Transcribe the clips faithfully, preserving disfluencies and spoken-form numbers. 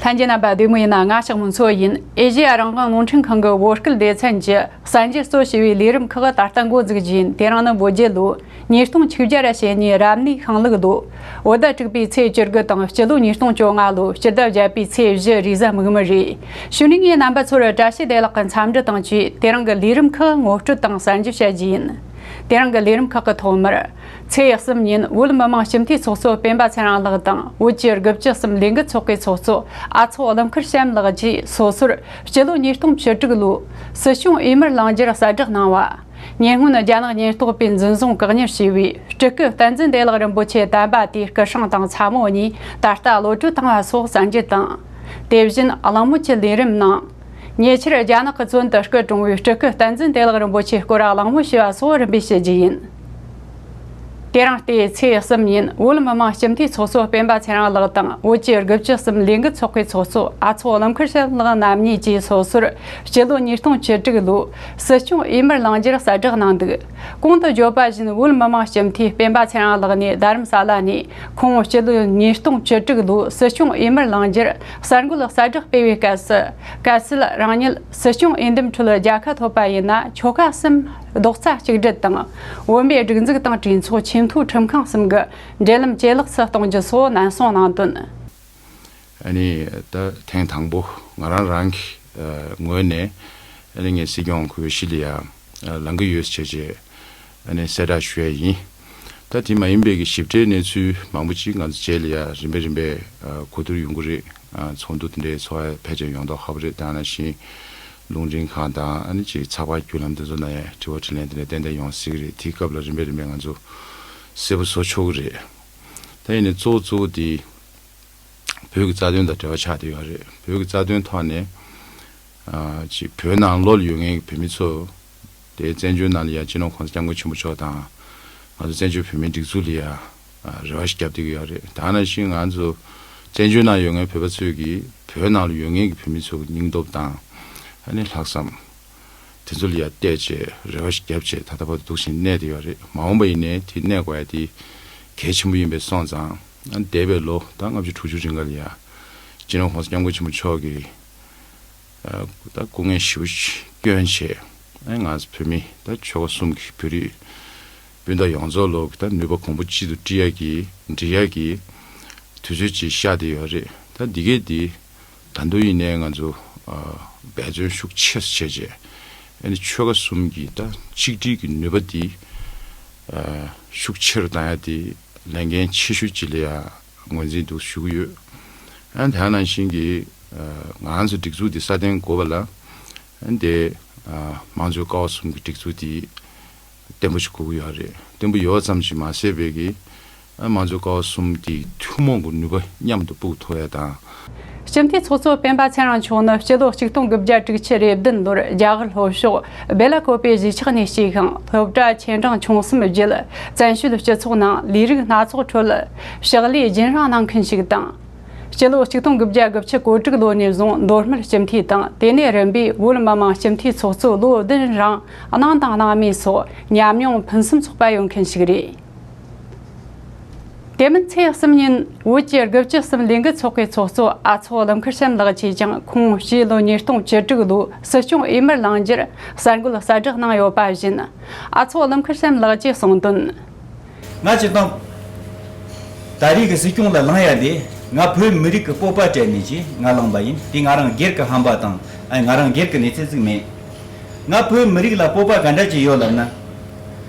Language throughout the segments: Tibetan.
ལྷན་རྒྱས་རྣམ་པ་བདེ་མོ་ཡིན་ན། ང་ཞག་མུན་མཚོ་ཡིན། ཨེ་ཤེ་ཡ་རང་དབང་རླུང་འཕྲིན་ཁང་གི་བོད་སྐད་སྡེ་ཚན་གྱིས་གསར་འགྱུར་གཙོ་བྱས་པའི་ལས་རིམ་ཁག་ད་ལྟ་འགོ་འཛུགས་རྒྱུ་ཡིན། དེ་རིང་ནི་བོད་རྒྱལ་ལོ་ཉིས་སྟོང་བཅུ་བརྒྱ་ར་ཞེ་གཉིས་རབ་གནས་ཤིང་ལུག་ལོ། བོད་ཟླ་དྲུག་པའི་ཚེས་བཅུ་དགུ་དང་། སྤྱི་ལོ་ཉིས་སྟོང་བཅོ་ལྔ་ལོ་སྤྱི་ཟླ་བརྒྱད་པའི་ཚེས་བཞི་རེས་གཟའ་མིག་དམར་རེད། གཞུག་ནས་ངས་རྣམ་པ་ཚོར་བཀྲ་ཤིས་བདེ་ལེགས་ཀྱི་འཚམས་འདྲི་དང་བཅས་དེ་རིང་གི་ལས་རིམ་ཁག་ངོ་སྤྲོད་དང་གསར་འགྱུར་བཤད་རྒྱུ་ཡིན། དེ་རིང་གི་ལས་རིམ་ཁག་གི་ཐོག་མར། ཚེས་གསུམ་ཉིན་བོད་མི་མང་སྤྱི་འཐུས་ཚོགས་གཙོ་སྤེན་པ་ཚེ་རིང་ལགས་དང་། བོད་ཀྱི་དགུ་བཅུ་གསུམ་ལས་འགུལ་ཚོགས་པའི་ཚོགས་གཙོ་ཨ་ཚོགས་ཀླུ་མཁར་བྱམས་ལགས་ཀྱིས་སོ་སོར་སྤྱི་ལོ་ཉིས་སྟོང་བཅུ་དྲུག་ལོའི་སྲིད་སྐྱོང་འོས་མིར་ལངས་རྒྱུར་གསལ་བསྒྲགས་གནང་བ། ཉེ་སྔོན་རྒྱ་ནག་ཉེན་རྟོག་པས་འཛིན་བཟུང་བཀག་ཉར་བྱས་པའི་སྤྲུལ་སྐུ་བསྟན་འཛིན་བདེ་ལེགས་རིན་པོ་ཆེ་དམ་པ་དེའི་སྐུ་སྲུང་དང་ཚ་མོ་གཉིས་ད་ལྟ་གློད་བཀྲོལ་བཏང་བ་སོགས་གསར་འགྱུར་དང་། དེ་བཞིན་གླེང་མོལ་གྱི་ལས་རིམ་ནང་། ཉེ་ཆར་རྒྱ་ནག་གི་བཙོན་དུ་སྐུ་གྲོངས་པའི་སྤྲུལ་སྐུ་བསྟན་འཛིན་བདེ་ལེགས་རིན་པོ་ཆེའི་སྐོར་གླེང་མོལ་ཞུ་བ་སོགས་རིམ་པས་ཞུ་རྒྱུ་ཡིན། དེ་རིང་སྟེ་ཚེས་གསུམ་ཉིན་བོད་མི་མང་སྤྱི་འཐུས་ཚོགས་གཙོ་སྤེན་པ་ཚེ་རིང་ལགས་དང་། བོད་ཀྱི་དགུ་བཅུ་གསུམ་ལས་འགུལ་ཚོགས་པའི་ཚོགས་གཙོ་ཨ་ཚོགས་ཀླུ་མཁར་བྱམས་ལགས་རྣམ་གཉིས་ཀྱིས་སོ་སོར་སྤྱི་ལོ་ཉིས་སྟོང་བཅུ་དྲུག་ལོའི་སྲིད་སྐྱོང་འོས་མིར་ལངས་རྒྱུར་གསལ་བསྒྲགས་གནང་འདུག། གོང་དུ་བརྗོད་པ་བཞིན་བོད་མི་མང་སྤྱི་འཐུས་སྤེན་པ་ཚེ་རིང་ལགས་ནས་རྡ་རམ་ས་ལ་ནས་ཁོང་སྤྱི་ལོ་ཉིས་སྟོང་བཅུ་དྲུག་ལོའི་སྲིད་སྐྱོང་འོས་མིར་ལངས་རྒྱུར་གསར་འགོད་གསལ་བསྒྲགས་སྤེལ་བའི་སྐབས་སུ། གལ་སྲིད་རང་ཉིད་སྲིད་སྐྱོང་འོས་འདེམས་ཁྲོད་རྒྱལ་ཁ་ཐོབ་པ་ཡིན་ན། ཆོལ་ཁ་གསུམ་རྡོག་རྩ་གཅིག་སྒྲིལ་དང་། བོད་མིའི་སྒྲིག་འཛུགས་དང་གྲོས་ཚོགས། ཆེས་མཐོའི་ཁྲིམས་ཁང་གསུམ་གྱི་འབྲེལ་ལམ་ཇེ་ལེགས་སུ་གཏོང་རྒྱུ་སོགས་ནན་གསུངས་གནང་དོན། ཨ་ནི་ད་ཐེངས་དང་པོ་ང་རང་རང་གི་ཨ་ངོས་ནས་ཨ་ནི་ངས་སྲིད་སྐྱོང་གོ་ཤྲི་ལ་ཡ་ཨ་ལངས་ཀྱི་ཡོད་ཟེར་བྱས་ཨ་ནི་གསལ་བསྒྲགས་ཞུ་ཡ་ཡིན། ད་དེ་མ་ཡིན་པའི་གི་ཞིབ་ཕྲའི་གནས་ཚུལ་མང་པོ་ཅིག་ང་ཚོ་རྗེས་ལ་ཡ་རིམ་པས་རིམ་པས་ཨ་གོ་བསྡུར་ཡོང་གི་རེད། ཨ་ཚོགས་འདུ་དེ་འདྲའི་ཚོགས་ཡ་ཕལ་ཆེར་ཡོང་མདོག་ཁ་པོ་རེད། དེ་ནང་བཞིན་རླུང་འཕྲིན་ཁང་དང་ཨ་ནི་ཅིག་ཚགས་པར་བརྒྱུད་ལམ་དེ་ཚོ་ནང་ཡང་དྲི་བ་དྲིས་ལན་དེ་འདྲ་ཏན་ཏན་ཡོང་སྲིད་ཀྱི་རེད། དེའི་སྐབས་ལ་རིམ་པས་རིམ་པས་ང་ཚོ་གསལ་པོ་བཟོ་ཆོག་གི་རེད། ད་ཡིན་ནའི་གཙོ་བོ་གཙོ་བོ་དེ་བོད་ཀྱི་རྩ་དོན་དང་འབྲེལ་བ་ཆགས་བསྡད་ཡོད་རེད། བོད་ཀྱི་རྩ་དོན་ཐོག་ནས་ཨ་ཅིག་བོད་ནང་ལོགས་ལ་ཡོད་མཁན་གྱི་བོད་མི་ཚོ་དེ་བཙན་བྱོལ་ནང་ལ་ཡ་སྤྱི་ནོར་༸གོང་ས་༸སྐྱབས་མགོན་ཆེན་པོ་མཆོག་དང་ང་ཚོ་བཙན་བྱོལ་བོད་མིའི་སྒྲིག་འཛུགས་ལ་ཡ་ཨ་རེ་བ་ཞིག་བརྒྱབ་བསྡད་ཀྱི་ཡོད་རེད། དེ་ནང་བཞིན་ང་ཚོ་བཙན་བྱོལ་ནང་ཡོད་མཁན་བོད་པ་ཚོས་ཀྱིས་བོད་ནང་ལ་ཡོད་མཁན་གྱི་བོད་མི་ཚོ་གི་སྙིང་སྟོབས་དང་ཨ་ནི་ལྷག་བསམ་དེ་ཚོ་ལ་ཡ་བལྟས་བྱས་རེ་བ་ཞིག་བརྒྱབ་བྱས་ད་ལྟ་བར་དུ་འདུག་བཞིན་གནས་བསྡད་ཡོད་རེད། མ་འོངས་པ་ཡིན་ནའི་དེ་གནས་དགོས་ཡ་དེ་གལ་ཆེན་པོ་ཡིན་པས་སོང་ཙང་ཨ་འདས་པའི་ལོ་ད་ལྔ་བཅུ་དྲུག་ཅུ་རིང་ག་ལ་ཡ་སྤྱི་ནོར་༸གོང་ས་༸སྐྱབས་མགོན་ཆེན་པོ་མཆོག་གིས་ད་སྐུ་ངལ་ཞེ་པོ་ཅིག་བསྐྱོན་བྱས་ཨ་ང་ཚོ་བོད་མི་ད་ཆོལ་ཁ་གསུམ་གྱི་བོད་རིགས་སྤུན་ཟླ་ཡོངས་རྫོགས་ལ་ད་ནུས་པ་གོང་བུ་གཅིག་ཏུ་སྒྲིལ་ཡག་གི་སྒྲིལ་ཡག་གི་དུས་ཚོད་ཅིག་ཤར་བསྡད་ཡོད་རེད། ད་འདི་གས་འདི་ད་དུང་ཡིན་ནའི་ང་ཚོ་ཨ་འབད་བརྩོན་ཤུགས་ཆེ་བྱས་བྱས་ཨ་ནི་ཆོལ་ཁ་གསུམ་གྱི་ད་གཅིག་སྒྲིལ་གྱི་ནུས་པ་འདི་ཨ་ཤུགས་ཆེ་རུ་བཏང་ཡག་འདི་ལས་འགན་ཆེ་ཤོས་ཅིག་ལ་ཡ་ངོས་འཛིན་འདུག་ཞུ་གི་ཡོད། ཨ་ནི་དེ་ནང་བཞིན་གྱི་ཨ་ང་ཚོ་སྒྲིག་འཛུགས་འདི་སྲ་བརྟན་དགོས་པ་ལ་ཨ་ནི་དེ་ཨ་དམངས་གཙོའི་ཀ་བ་གསུམ་གྱི་སྒྲིག་འཛུགས་འདི་བརྟན་པོ་ཞིག་དགོས་ཀྱི་ཡོད་རེད། བརྟན་པོ་ཡོད་ཙམ་ཞིག་མ་ཟད་པའི་གི་ཨ་དམངས་གཙོའི་ཀ་བ་གསུམ་དེའི་ཐུན་མོང་གི་ནུས་པ་མཉམ་དུ་སྤུངས་ཐུབ་ཡ་དང་། སྤྱི་འཐུས་ཚོགས་གཙོ་སྤེན་པ་ཚེ་རིང་མཆོག་ནི་སྤྱི་ལོ་ཆིག་སྟོང་དགུ་བརྒྱ་དྲུག་ཅུ་རེ་བདུན་ལོར་རྒྱ་གར་ལྷོ་ཕྱོགས་སྦེ་ལ་ཀོ་པེ་གཞིས་ཆགས་ནས་སྐྱེས་ཤིང་། སློབ་གྲྭ་ཆེ་འབྲིང་ཆུང་གསུམ་བརྒྱུད། བཙན་བྱོལ་སྤྱི་ཚོགས་ནང་ལས་རིགས་སྣ་ཚོགས་ཁྲོད་ཕྱག་ལས་རྒྱུན་རིང་གནང་མཁན་ཞིག་དང་། སྤྱི་ལོ་ཆིག་སྟོང་དགུ་བརྒྱ་དགུ་བཅུ་གོ་དྲུག་ལོ་ནས་བཟུང་མདོ་སྨད་སྤྱི་འཐུས་དང་། དེ་ནས་རིམ་པས་བོད་མི་མང་སྤྱི་འཐུས་ཚོགས་གཙོ་ལོ་བདུན་རིང་གནང་དང་གནང་མུས་སོགས་ཉམས་མྱོང་ཕུན་སུམ་ཚོགས་པ་ཡོད་མཁན་ཞིག་རེད། དེ་མིན་ཚེས་གསུམ་ཉིན་བོད་ཀྱི་དགུ་བཅུ་གསུམ་ལས་འགུལ་ཚོགས་པའི་ཚོགས་གཙོ་ཨ་ཚོགས་ཀླུ་མཁར་བྱམས་ལགས་ཀྱིས་ཀྱང་ཁོང་སྤྱི་ལོ་ཉིས་སྟོང་བཅུ་དྲུག་ལོའི་སྲིད་སྐྱོང་འོས་མིར་ལངས་རྒྱུར་གསར་འགོད་གསལ་བསྒྲགས་གནང་ཡོད་པ་བཞིན། ཨ་ཚོགས་ཀླུ་མཁར་བྱམས་ལགས་ཀྱིས་གསུངས་དོན། ང་སྤྱིར་བཏང་ད་རེས་ཀྱི་སྲིད་སྐྱོང་ལ་ལངས་ཡ་དེ་ང་བོད་མི་རིགས་ཀྱི་སྤོབས་པ་སྤྲད་ནས་ཀྱིས་ང་ལངས་པ་ཡིན། དེ་ང་རང་སྒེར་གྱི་ཧམ་པ་དང་ཨ་ང་རང་སྒེར་གྱི་གནས་ཚུལ་ཟིག་མིན། ང་བོད་མི་རིགས་ལ་སྤོབས་པ་ག་འདྲ་ཅིག་ཡོད་ལབ་ན།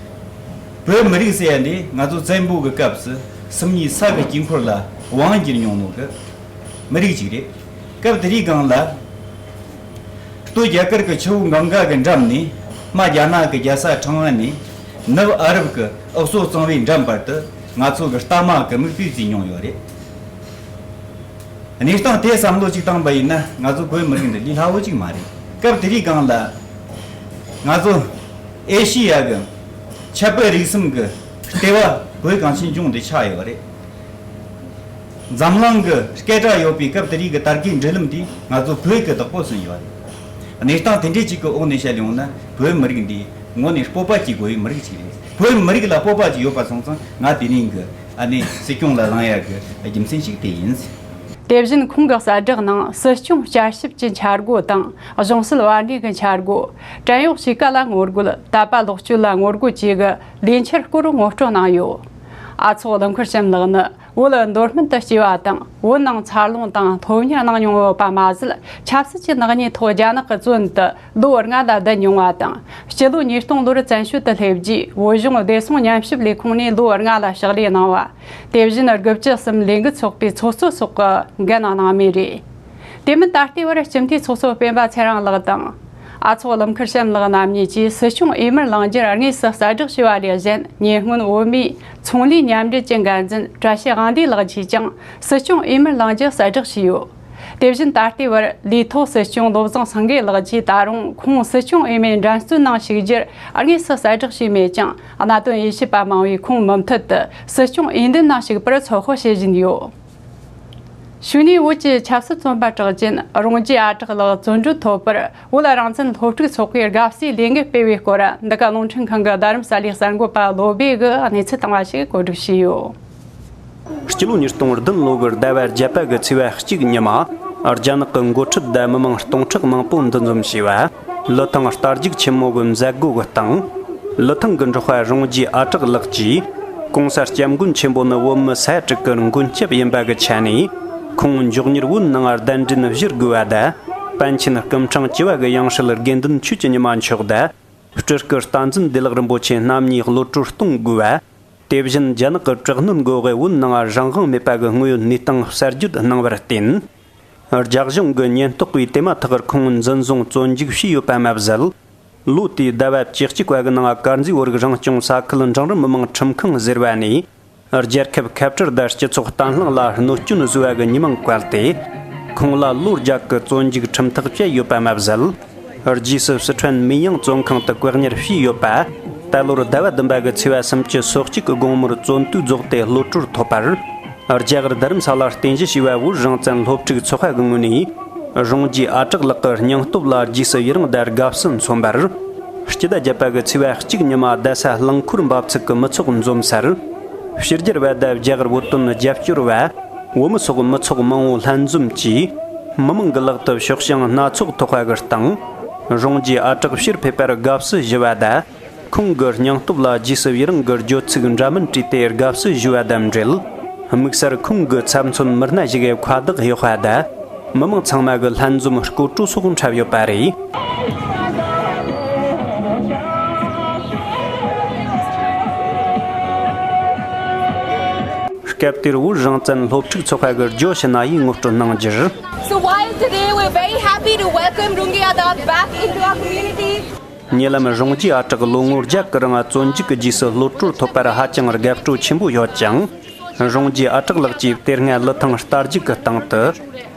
བོད་མི་རིགས་ཟེར་ཡ་འདི་ང་ཚོ་བཙན་པོ་གི་སྐབས་སུ་སུམ་གཉིས་ས་གི་དཀྱིལ་འཁོར་ལ་དབང་བསྒྱུར་མྱོང་ནོ་གི་མི་རིགས་ཅིག་རེད། སྐབས་དེ་དུས་སྒང་ལ་སྟོད་རྒྱ་གར་གྱི་ཆུ་བོ་གངྒཱ་གི་འགྲམ་ནས་རྨ་རྒྱ་ནག་གི་རྒྱལ་ས་ཁྲང་ཨན་ནས་ནུབ་ཨ་རབ་ཀྱི་ཨུ་སོ་གཙང་བོའི་འགྲམ་བར་དུ་ང་ཚོ་གི་རྟ་དམག་གི་མིག་དཔེ་བརྩིས་མྱོང་ཡོད་རེད། གནས་སྟངས་དེ་བསམ་བློ་ཅིག་བཏང་པ་ཡིན་ན་ང་ཚོ་བོད་མི་རིགས་འདི་ལས་སླ་བོ་ཅིག་མ་རེད། སྐབས་དེ་དུས་སྒང་ལ་ང་ཚོ་ཨེ་ཤི་ཡ་གི་ཆབ་དཔལ་རིག་གསུམ་གི་ལྟེ་བ་བོད་གངས་ཅན་ལྗོངས་འདི་ཆགས་ཡོད་རེད། འཛམ་གླིང་གི་སྐད་གྲགས་ཡོད་པའི་སྐབས་དེ་དུས་ཀྱི་དར་རྒུད་འབྲེལ་ལམ་འདི་ང་ཚོ་བོད་ཀྱི་བདག་པོ་ཟིན་ཡོད་རེད། གནས་སྟངས་དེ་འདྲའི་ཅིག་གི་འོག་ནས་བཤད་ཡོང་ན་བོད་མི་རིགས་འདི་དངོས་གནས་སྤོབས་པ་སྐྱེ་དགོས་པའི་མི་རིགས་ཅིག་རེད། བོད་མི་རིགས་ལ་སྤོབས་པ་ཅིག་ཡོད་པ་སོང་ཙང་ང་དེ་ནས་གི་ཨ་ནི་སྲིད་སྐྱོང་ལ་ལངས་ཡ་གི་རྒྱུ་མཚན་ཞིག་དེ་ཡིན། དེ་བཞིན་ཁོང་གི་གསལ་བསྒྲགས་ནང་སྲིད་སྐྱོང་བསྐྱར་ཞིབ་ཀྱི་འཆར་སྒོ་དང་གཞུང་སྲིད་བར་འདྲེན་གྱི་འཆར་སྒོ། བྲན་གཡོག་ཕྱུག་ཁ་ལ་ངོ་རྒོལ། དད་པ་ལོག་སྤྱོད་ལ་ངོ་རྒོལ་བཅས་ཀྱི་ལས་འཆར་སྐོར་ངོ་སྤྲོད་གནང་ཡོད། ཨ་ཚོགས་ཀླུ་མཁར་བྱམས་ལགས་ནི་བོད་མདོ་སྨད་དུ་སྐྱེས་པ་དང་བོད་ནང་འཚར་ལོངས་དང་སློབ་གཉེར་གནང་མྱོང་ཡོད་པ་མ་ཟད། ཆབ་སྲིད་ཀྱི་ནག་ཉེས་ཐོག་རྒྱ་ནག་གི་བཙོན་དུ་ལོ་ལྔ་ལ་བསྡད་མྱོང་བ་དང་། སྤྱི་ལོ་ཉིས་སྟོང་ལོར་བཙན་བྱོལ་དུ་སླེབས་རྗེས་བོད་གཞུང་བདེ་སྲུང་ཉམས་ཞིབ་ལས་ཁུངས་ནས་ལོ་ལྔ་ལ་ཕྱག་ལས་གནང་བ། དེ་བཞིན་དགུ་བཅུ་གསུམ་ལས་འགུལ་ཚོགས་པའི་ཚོགས་གཙོ་སོགས་ཀྱི་འགན་གནང་གནང་མུས་རེད། དེ་མིན་ད་ལྟའི་བར་སྤྱི་འཐུས་ཚོགས་གཙོ་སྤེན་པ་ཚེ་རིང་ལགས་དང་། ཨ་ཚོགས་ཀླུ་མཁར་བྱམས་ལགས་རྣམ་གཉིས་ཀྱིས་སྲིད་སྐྱོང་འོས་མིར་ལངས་རྒྱུར་དངོས་སུ་གསལ་བསྒྲགས་ཞུས་པ་ལས་གཞན། ཉེ་སྔོན་བོད་མིའི་ཚོང་ལས་མཉམ་འབྲེལ་གྱི་འགན་འཛིན་བཀྲ་ཤིས་དབང་འདུས་ལགས་ཀྱིས་ཀྱང་སྲིད་སྐྱོང་འོས་མིར་ལངས་རྒྱུ་གསལ་བསྒྲགས་བྱས་ཡོད། དེ་བཞིན་ད་ལྟའི་བར་ལས་ཐོག་སྲིད་སྐྱོང་བློ་བཟང་སེང་གེ་ལགས་ཀྱིས་ད་རུང་ཁོང་སྲིད་སྐྱོང་འོས་མིའི་འགྲན་རྩོད་ནང་ཞུགས་རྒྱུར་དངོས་སུ་གསལ་བསྒྲགས་བྱས་མེད་ཀྱང་། གནད་དོན་དབྱེ་ཞིབ་པ་མང་བས་ཁོང་མུ་མཐུད་དུ་སྲིད་སྐྱོང་འོས་འདེམས་ནང་ཞུགས་པར་ཚོད་དཔག་བྱེད་བཞིན་ཡོད། གཞུག་ནས་བོད་ཀྱི་ཆབ་སྲིད་བཙོན་པ་གྲགས་ཅན་རོང་རྒྱས་ཨ་གྲགས་ལགས་བཙོན་གྲོལ་ཐོབ་པར་བོད་རང་བཙན་སློབ་ཕྲུག་ཚོགས་པས་དགའ་བསུའི་ལས་འགུལ་སྤེལ་བའི་སྐོར། འདི་ག་རླུང་འཕྲིན་ཁང་གི་རྡ་རམ་ས་ལའི་གསར་འགོད་པ་བློ་སྦེ་གིས་གནས་ཚུལ་བཏང་བ་ཞིག་བཀོད་སྒྲིག་བྱས་ཡོད། སྤྱི་ལོ་ཉིས་སྟོང་བདུན་ལོ་གི་ཟླ་བ་བརྒྱད་པ་གི་ཚེས་པ་གཅིག་ཉི་མ། རྒྱ་ནག་གི་འགོ་ཁྲིད་དང་མི་མང་སྟོང་ཕྲག་མང་པོ་འདུ་འཛོམས་བྱས་པ། ལི་ཐང་རྟ་རྒྱུག་ཆེན་མོ་གི་མཛད་སྒོ་གི་སྟེང་། ལི་ཐང་གི་འབྲོག་པ་རོང་རྒྱས་ཨ་གྲགས་ལགས་ཀྱིས། གོང་ས་སྐྱབས་མགོན་ཆེན་པོ་ནི་བོད་མི་ས་ཡ་དྲུག་གི་མགོན་སྐྱབས་ཡིན་པ་གི་ཆ་ནས། ཁོང་མགྱོགས་མྱུར་བོད་ནང་གདན་འདྲེན་ཞུ་དགོས་པ་དང་། པཎ་ཆེན་སྐུ་ཕྲེང་བཅུ་བ་གི་ཡང་སྲིད་དགེ་འདུན་ཆོས་ཀྱི་ཉི་མ་མཆོག་དང་། སྤྲུལ་སྐུ་བསྟན་འཛིན་བདེ་ལེགས་རིན་པོ་ཆེ་རྣམ་གཉིས་གློད་གྲོལ་གཏོང་དགོས་པ། དེ་བཞིན་རྒྱ་ནག་གི་དྲག་གནོན་འོག་བོད་ནང་རང་དབང་མེད་པ་གི་དངོས་ཡོད་གནས་སྟངས་གསར་བརྗོད་གནང་བར་བརྟེན། རྒྱ་གཞུང་གི་ཉེན་རྟོག་པས་དེ་མ་ཐག་ཁོང་འཛིན་བཟུང་བཙོན་འཇུག་བྱས་ཡོད་པ་མ་ཟད། ལོ་དེའི་ཟླ་བ་བཅུ་གཅིག་པ་གི་ནང་དཀར་མཛེས་བོད་རིགས་རང་སྐྱོང་ས་ཁུལ་འབྲིང་རིམ་མི་དམངས་ཁྲིམས་ཁང་ཟེར་བ་ནས། རྒྱལ་ཁབ་ཁ་བྲལ་དང་སྤྱི་ཚོགས་བརྟན་ལྷིང་ལ་གནོད་སྐྱོན་བཟོས་པ་གི་ཉེས་མིང་བཀལ་ཏེ། ཁོང་ལ་ལོ་བརྒྱ་གི་བཙོན་འཇུག་ཁྲིམས་ཐག་བཅད་ཡོད་པ་མ་ཟད། རྗེས་སུ་སི་ཁྲོན་མིན་ཡང་བཙོན་ཁང་དུ་བཀག་ཉར་བྱས་ཡོད་པ། ད་ལོར་ཟླ་བ་བདུན་པ་གི་ཚེས་པ་སུམ་ཅུ་སོ་གཅིག་གི་དགོང་མོར་བཙོན་དུས་རྫོགས་ཏེ་གློད་གྲོལ་ཐོབ་པར། རྒྱ་གར་རྡ་རམ་ས་ལར་རྟེན་གཞི་བྱས་པ་བོད་རང་བཙན་སློབ་ཕྲུག་ཚོགས་པ་གི་ངོས་ནས། རོང་རྒྱས་ཨ་གྲགས་ལགས་ཀྱི་སྙིང་སྟོབས་ལ་རྗེས་སུ་ཡི་རང་དང་དགའ་བསུ་མཚོན་པར། སྤྱི་ཟླ་བརྒྱད་པ་གི་ཚེས་པ་གཅིག་ཉི་མ་རྡ་ས་རླངས་འཁོར་འབབ་ཚིགས་ཀྱི་མི་ཚོགས་འཛོམས་སར། ཕྱི་རྒྱལ་བ་དང་རྒྱ་གར་བོད་དོན་རྒྱབ་སྐྱོར་བ། བོད་མི་སོགས་མི་ཚོགས་མང་བོ་ལྷན་འཛོམས་ཀྱིས། མི་མང་གི་ལག་ཏུ་ཤོག་བྱང་སྣ་ཚོགས་ཐོགས་པ་གི་སྟེང་། རོང་རྒྱས་ཨ་གྲགས་ཕྱིར་ཕེབས་པར་དགའ་བསུ་ཞུ་བ་དང་། ཁོང་གི་སྙིང་སྟོབས་ལ་རྗེས་སུ་ཡི་རང་གི་བརྗོད་ཚིག་འདྲ་མིན་བྲིས་ཏེ་དགའ་བསུ་ཞུ་བ་དང་འབྲེལ། དམིགས་བསལ་ཁོང་གི་ཚབ་མཚོན་མི་སྣ་ཞིག་གི་ཁ་བརྡ་གཡོག་པ་དང་། མི་མང་ཚང་མ་གི་ལྷན་འཛོམས་སྐོར་བྲོ་སོགས་འཁྲབ་ཡོད་པ་རེད། སྐབས་དེར་བོད་རང་བཙན་སློབ་ཕྲུག་ཚོགས་པ་གི་ཇོ་ཞི་ན་ཡིས་ངོ་སྤྲོད་གནང་རྒྱུར། So while today we're very happy to welcome Rungi Adak back into our community, ཉེ་ལམ་རོང་རྒྱས་ཨ་གྲགས་ལོ་ངོ་བརྒྱ་གི་རིང་བཙོན་འཇུག་གི་རྗེས་སུ་གློད་གྲོལ་ཐོབ་པར་ཧ་ཅང་དགའ་སྤྲོ་ཆེན་པོ་ཡོད་ཅིང་། རོང་རྒྱས་ཨ་གྲགས་ལགས་ཀྱིས་དེ་སྔ་ལི་ཐང་རྟ་རྒྱུག་གི་སྟེང་དུ།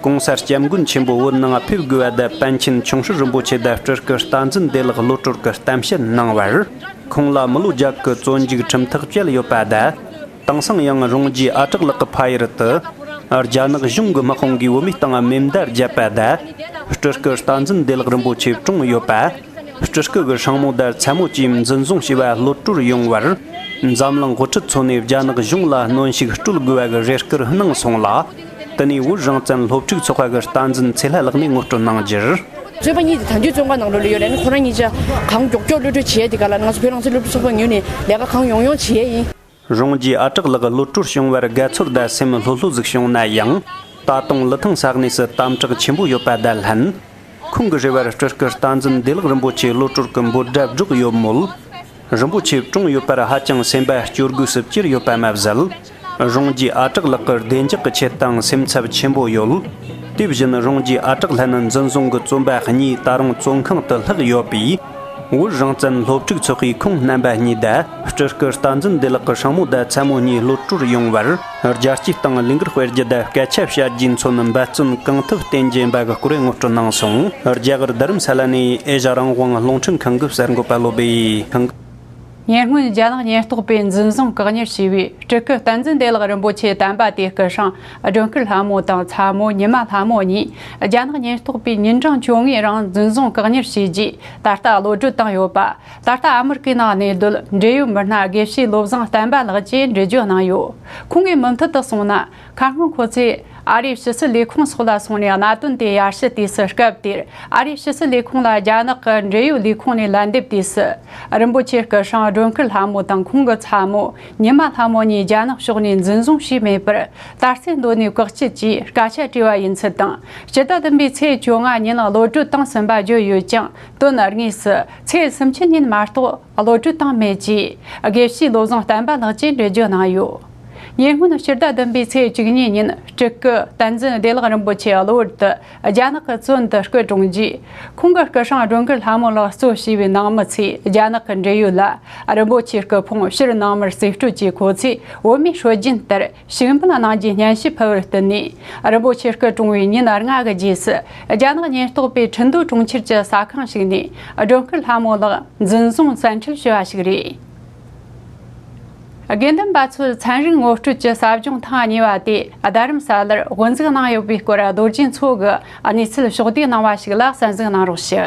གོང་ས་སྐྱབས་མགོན་ཆེན་པོ་བོད་ནང་ཕེབས་དགོས་པ་དང་པཎ་ཆེན་ཆུང་ཧྲི་རིན་པོ་ཆེ་དང་སྤྲུལ་སྐུ་བསྟན་འཛིན་བདེ་ལེགས་གློད་གྲོལ་གྱི་གཏམ་བཤད་གནང་བར། ཁོང་ལ་མི་ལོ་བརྒྱ་གི་བཙོན་འཇུག་ཁྲིམས་ཐག་བཅད་ཡོད་པ་དང་། དེང་སང་ཡང་རོང་རྒྱས་ཨ་གྲགས་ལགས་ཀྱི་ཕ་ཡུལ་དུ། རྒྱ་ནག་གཞུང་གི་དམག་དཔུང་གིས་བོད་མིའི་སྟེང་མེ་མདའ་བརྒྱབ་པ་དང་། སྤྲུལ་སྐུ་བསྟན་འཛིན་བདེ་ལེགས་རིན་པོ་ཆེ་བཀྲོངས་ཡོད་པ། སྤྲུལ་སྐུ་གི་སྲིང་མོ་དང་ཚ་མོ་བཅས་འཛིན་བཟུང་བྱས་པ་གློད་གྲོལ་ཡོང་བར། འཛམ་གླིང་དབུ་ཁྲིད་ཚོ་ནས་རྒྱ་ནག་གཞུང་ལ་གནོན་ཤུགས་སྤྲོད་དགོས་པ་གི་རེ་སྐུལ་གནང་སོང་ལ། དེ་ནས་བོད་རང་བཙན་སློབ་ཕྲུག་ཚོགས་པ་གི་བསྟན་འཛིན་ཚེ་ལྷ་ལགས་ནས་ངོ་སྤྲོད་གནང་རྒྱུར། བཙོན་པ་གཉིས་དེ་དང་དུས་བཙོན་ཁང་ནང་ལོགས་ལ་ཡོད་ལ་ནི་ཁོ་རང་གཉིས་ཆ་གང་མགྱོགས་མགྱོགས་གློད་གྲོལ་བྱས་ཏེ་ག་ལ་ང་ཚོ་བོད་རང་བཙན་སློབ་ཕྲུག་ཚོགས་པ་ངོས་ནས་ལས་ཀ་གང་ཡོང་ཡོང་བྱས་ཡིན། རོང་རྒྱས་ཨ་གྲགས་ལགས་གློད་གྲོལ་བྱུང་བར་དགའ་ཚོར་དང་སེམས་ལྷོད་ལྷོད་ཟིག་བྱུང་ན་ཡང་། ད་དུང་ལི་ཐང་ས་གནས་སུ་དམ་དྲག་ཆེན་པོ་ཡོད་པ་དང་ལྷན། ཁོང་གི་རེ་བར་སྤྲུལ་སྐུ་བསྟན་འཛིན་བདེ་ལེགས་རིན་པོ་ཆེ་གློད་གྲོལ་གྱི་འབོད་སྒྲ་སྒྲོག་ཡོད་མོད། རིན་པོ་ཆེ་བཀྲོངས་ཡོད་པར་ཧ་ཅང་སེམས་པ་སྐྱོ་དགོས་སུ་གྱུར་ཡོད་པ་མ་ཟད། རོང་རྒྱས་ཨ་གྲགས་ལགས་ཀྱི་བདེ་འཇགས་ཀྱི་ཆེད་དང་སེམས་འཚབ་ཆེན་པོ་ཡོད། དེ་བཞིན་རོང་རྒྱས་ཨ་གྲགས་ལྷན་འཛིན་བཟུང་གི་བཙོན་པ་གཉིས་ད་རུང་བཙོན་ཁང་དུ་ལྷག་ཡོད་པས། བོད་རང་བཙན་སློབ་ཕྲུག་ཚོགས་པས་ཁོང་རྣམ་པ་གཉིས་དང་། སྤྲུལ་སྐུ་བསྟན་འཛིན་བདེ་ལེགས་ཀྱི་སྲིང་མོ་དང་ཚ་མོ་གཉིས་གློད་གྲོལ་ཡོང་བར། རྒྱལ་སྤྱིའི་སྟེང་ལས་འགུལ་སྤེལ་རྒྱུ་དང་སྐད་ཆ་བཤད་རྒྱུའི་མཚོན་འབད་བརྩོན་གང་ཐུབ་བསྟེན་རྒྱུ་ཡིན་པ་གི་སྐོར་ངོ་སྤྲོད་གནང་སོང་། རྒྱ་གར་རྡ་རམ་ས་ལ་ནས་ཨེ་ཤ་རང་དབང་རླུང་འཕྲིན་ཁང་གི་གསར་འགོད་པ་བློ་བྷེ་ཁང་། ཉེ་སྔོན་རྒྱ་ནག་ཉེན་རྟོག་པས་འཛིན་བཟུང་བཀག་ཉར་བྱས་པའི་སྤྲུལ་སྐུ་བསྟན་འཛིན་བདེ་ལེགས་རིན་པོ་ཆེ་དམ་པ་དེ་སྐུ་སྲུང་སྒྲོལ་དཀར་ལྷ་མོ་དང་ཚ་མོ་ཉི་མ་ལྷ་མོ་གཉིས་རྒྱ་ནག་ཉེན་རྟོག་པས་ཉིན་གྲངས་བཅོ་ལྔའི་རིང་འཛིན་བཟུང་བཀག་ཉར་བྱས་རྗེས་ད་ལྟ་གློད་གྲོལ་བཏང་ཡོད་པ། ད་ལྟ་ཨ་མི་རི་ཀའི་ནང་གནས་སྡོད་འབྲེལ་ཡོད་མི་སྣ་དགེ་བཤེས་བློ་བཟང་བསྟན་པ་ལགས་ཀྱིས་འགྲེལ་བརྗོད་གནང་ཡོད། ཁོང་གིས་མུ་མཐུད་དུ་གསུངས་ན། ཁ་སྔོན་ཁོ་ཚོས་ ཨ་རིའི་ཕྱི་སྲིད་ལས་ཁུངས་སོགས་ལ་སོང་ནས་གནད་དོན་དེ་ཡར་ཞུ་དུས་སུ། སྐབས་དེར་ཨ་རིའི་ཕྱི་སྲིད་ལས་ཁུངས་ལ་རྒྱ་ནག་གི་འབྲེལ་ཡོད་ལས་ཁུངས་ནས་ལན་འདེབས་དུས་སུ། རིན་པོ་ཆེ་སྐུ་སྲུང་སྒྲོལ་དཀར་ལྷ་མོ་དང་ཁོང་གི་ཚ་མོ་ཉི་མ་ལྷ་མོ་གཉིས་རྒྱ་ནག་ཕྱོགས་ནས་འཛིན་བཟུང་བྱས་མེད་པར། ད་རྩིས་འདོད་ནས་བཀག་སྐྱིལ་གྱིས་སྐད་ཆ་དྲིས་པ་ཡིན་ཚུལ་དང་། སྤྱི་ཟླ་བདུན་པའི་ཚེས་བཅོ་ལྔ་ཉིན་གློད་གྲོལ་བཏང་ཟིན་པ་བརྗོད་ཡོད་ཀྱང་། དོན་དངོས་སུ་ཚེས་སུམ་ཅུ་ཉིན་མ་གཏོགས་གློད་གྲོལ་བཏང་མེད་ཅེས་དགེ་བཤེས་བློ་བཟང་བསྟན་པ་ལགས་ཀྱིས་འགྲེལ་བརྗོད་གནང་ཡོད། ཉེ་སྔོན་སྤྱི་ཟླ་བདུན་པའི་ཚེས་བཅུ་གཉིས་ཉིན་སྤྲུལ་སྐུ་བསྟན་འཛིན་བདེ་ལེགས་རིན་པོ་ཆེ་གློ་བུར་དུ་རྒྱ་ནག་གི་བཙོན་དུ་སྐུ་གྲོངས་རྗེས། ཁོང་གི་སྐུ་སྲུང་སྒྲོལ་དཀར་ལྷ་མོ་ལགས་གཙོ་བྱས་པའི་ནང་མི་ཚོས་རྒྱ་ནག་གི་འབྲེལ་ཡོད་ལ་རིན་པོ་ཆེའི་སྐུ་ཕུང་ཕྱིར་ནང་མིར་རྩིས་སྤྲོད་ཀྱིས། ཁོ་ཚོས་བོད་མིའི་སྲོལ་རྒྱུན་ལྟར་ཕྱུག་འབུལ་གནང་རྒྱུའི་སྙན་ཞུ་ཕུལ་བར་བསྟུན་ནས། རིན་པོ་ཆེ་སྐུ་གྲོངས་པའི་ཉིན་ལྔ་གི་རྗེས་སུ་རྒྱ་ནག་ཉེན་རྟོག་པས་ཁྲིན་ཏུའུ་གྲོང་ཁྱེར་གྱི་ཟ་ཁང་ཞིག་ནས་སྒྲོལ་དཀར་ལྷ་མོ་ལགས་འཛིན་བཟུང་བཙན་ཁྲིད་བྱས་པ་ཞིག་རེད། དགེ་འདུན་པ་ཚོས་ཚན་རིག་ངོ་སྤྲོད་ཀྱི་ཟབ་སྦྱོང་ཐེངས་གཉིས་པ་དེ་རྡ་རམ་ས་ལར་དབུ་འཛུགས་གནང་ཡོད་པའི་སྐོར་རྡོ་རྗེ་མཚོ་གིས་གནས་ཚུལ་ཕྱོགས་བསྡུས་གནང་བ་ཞིག་ལ་གསན་གཟིགས་གནང་རོགས་ཞུ།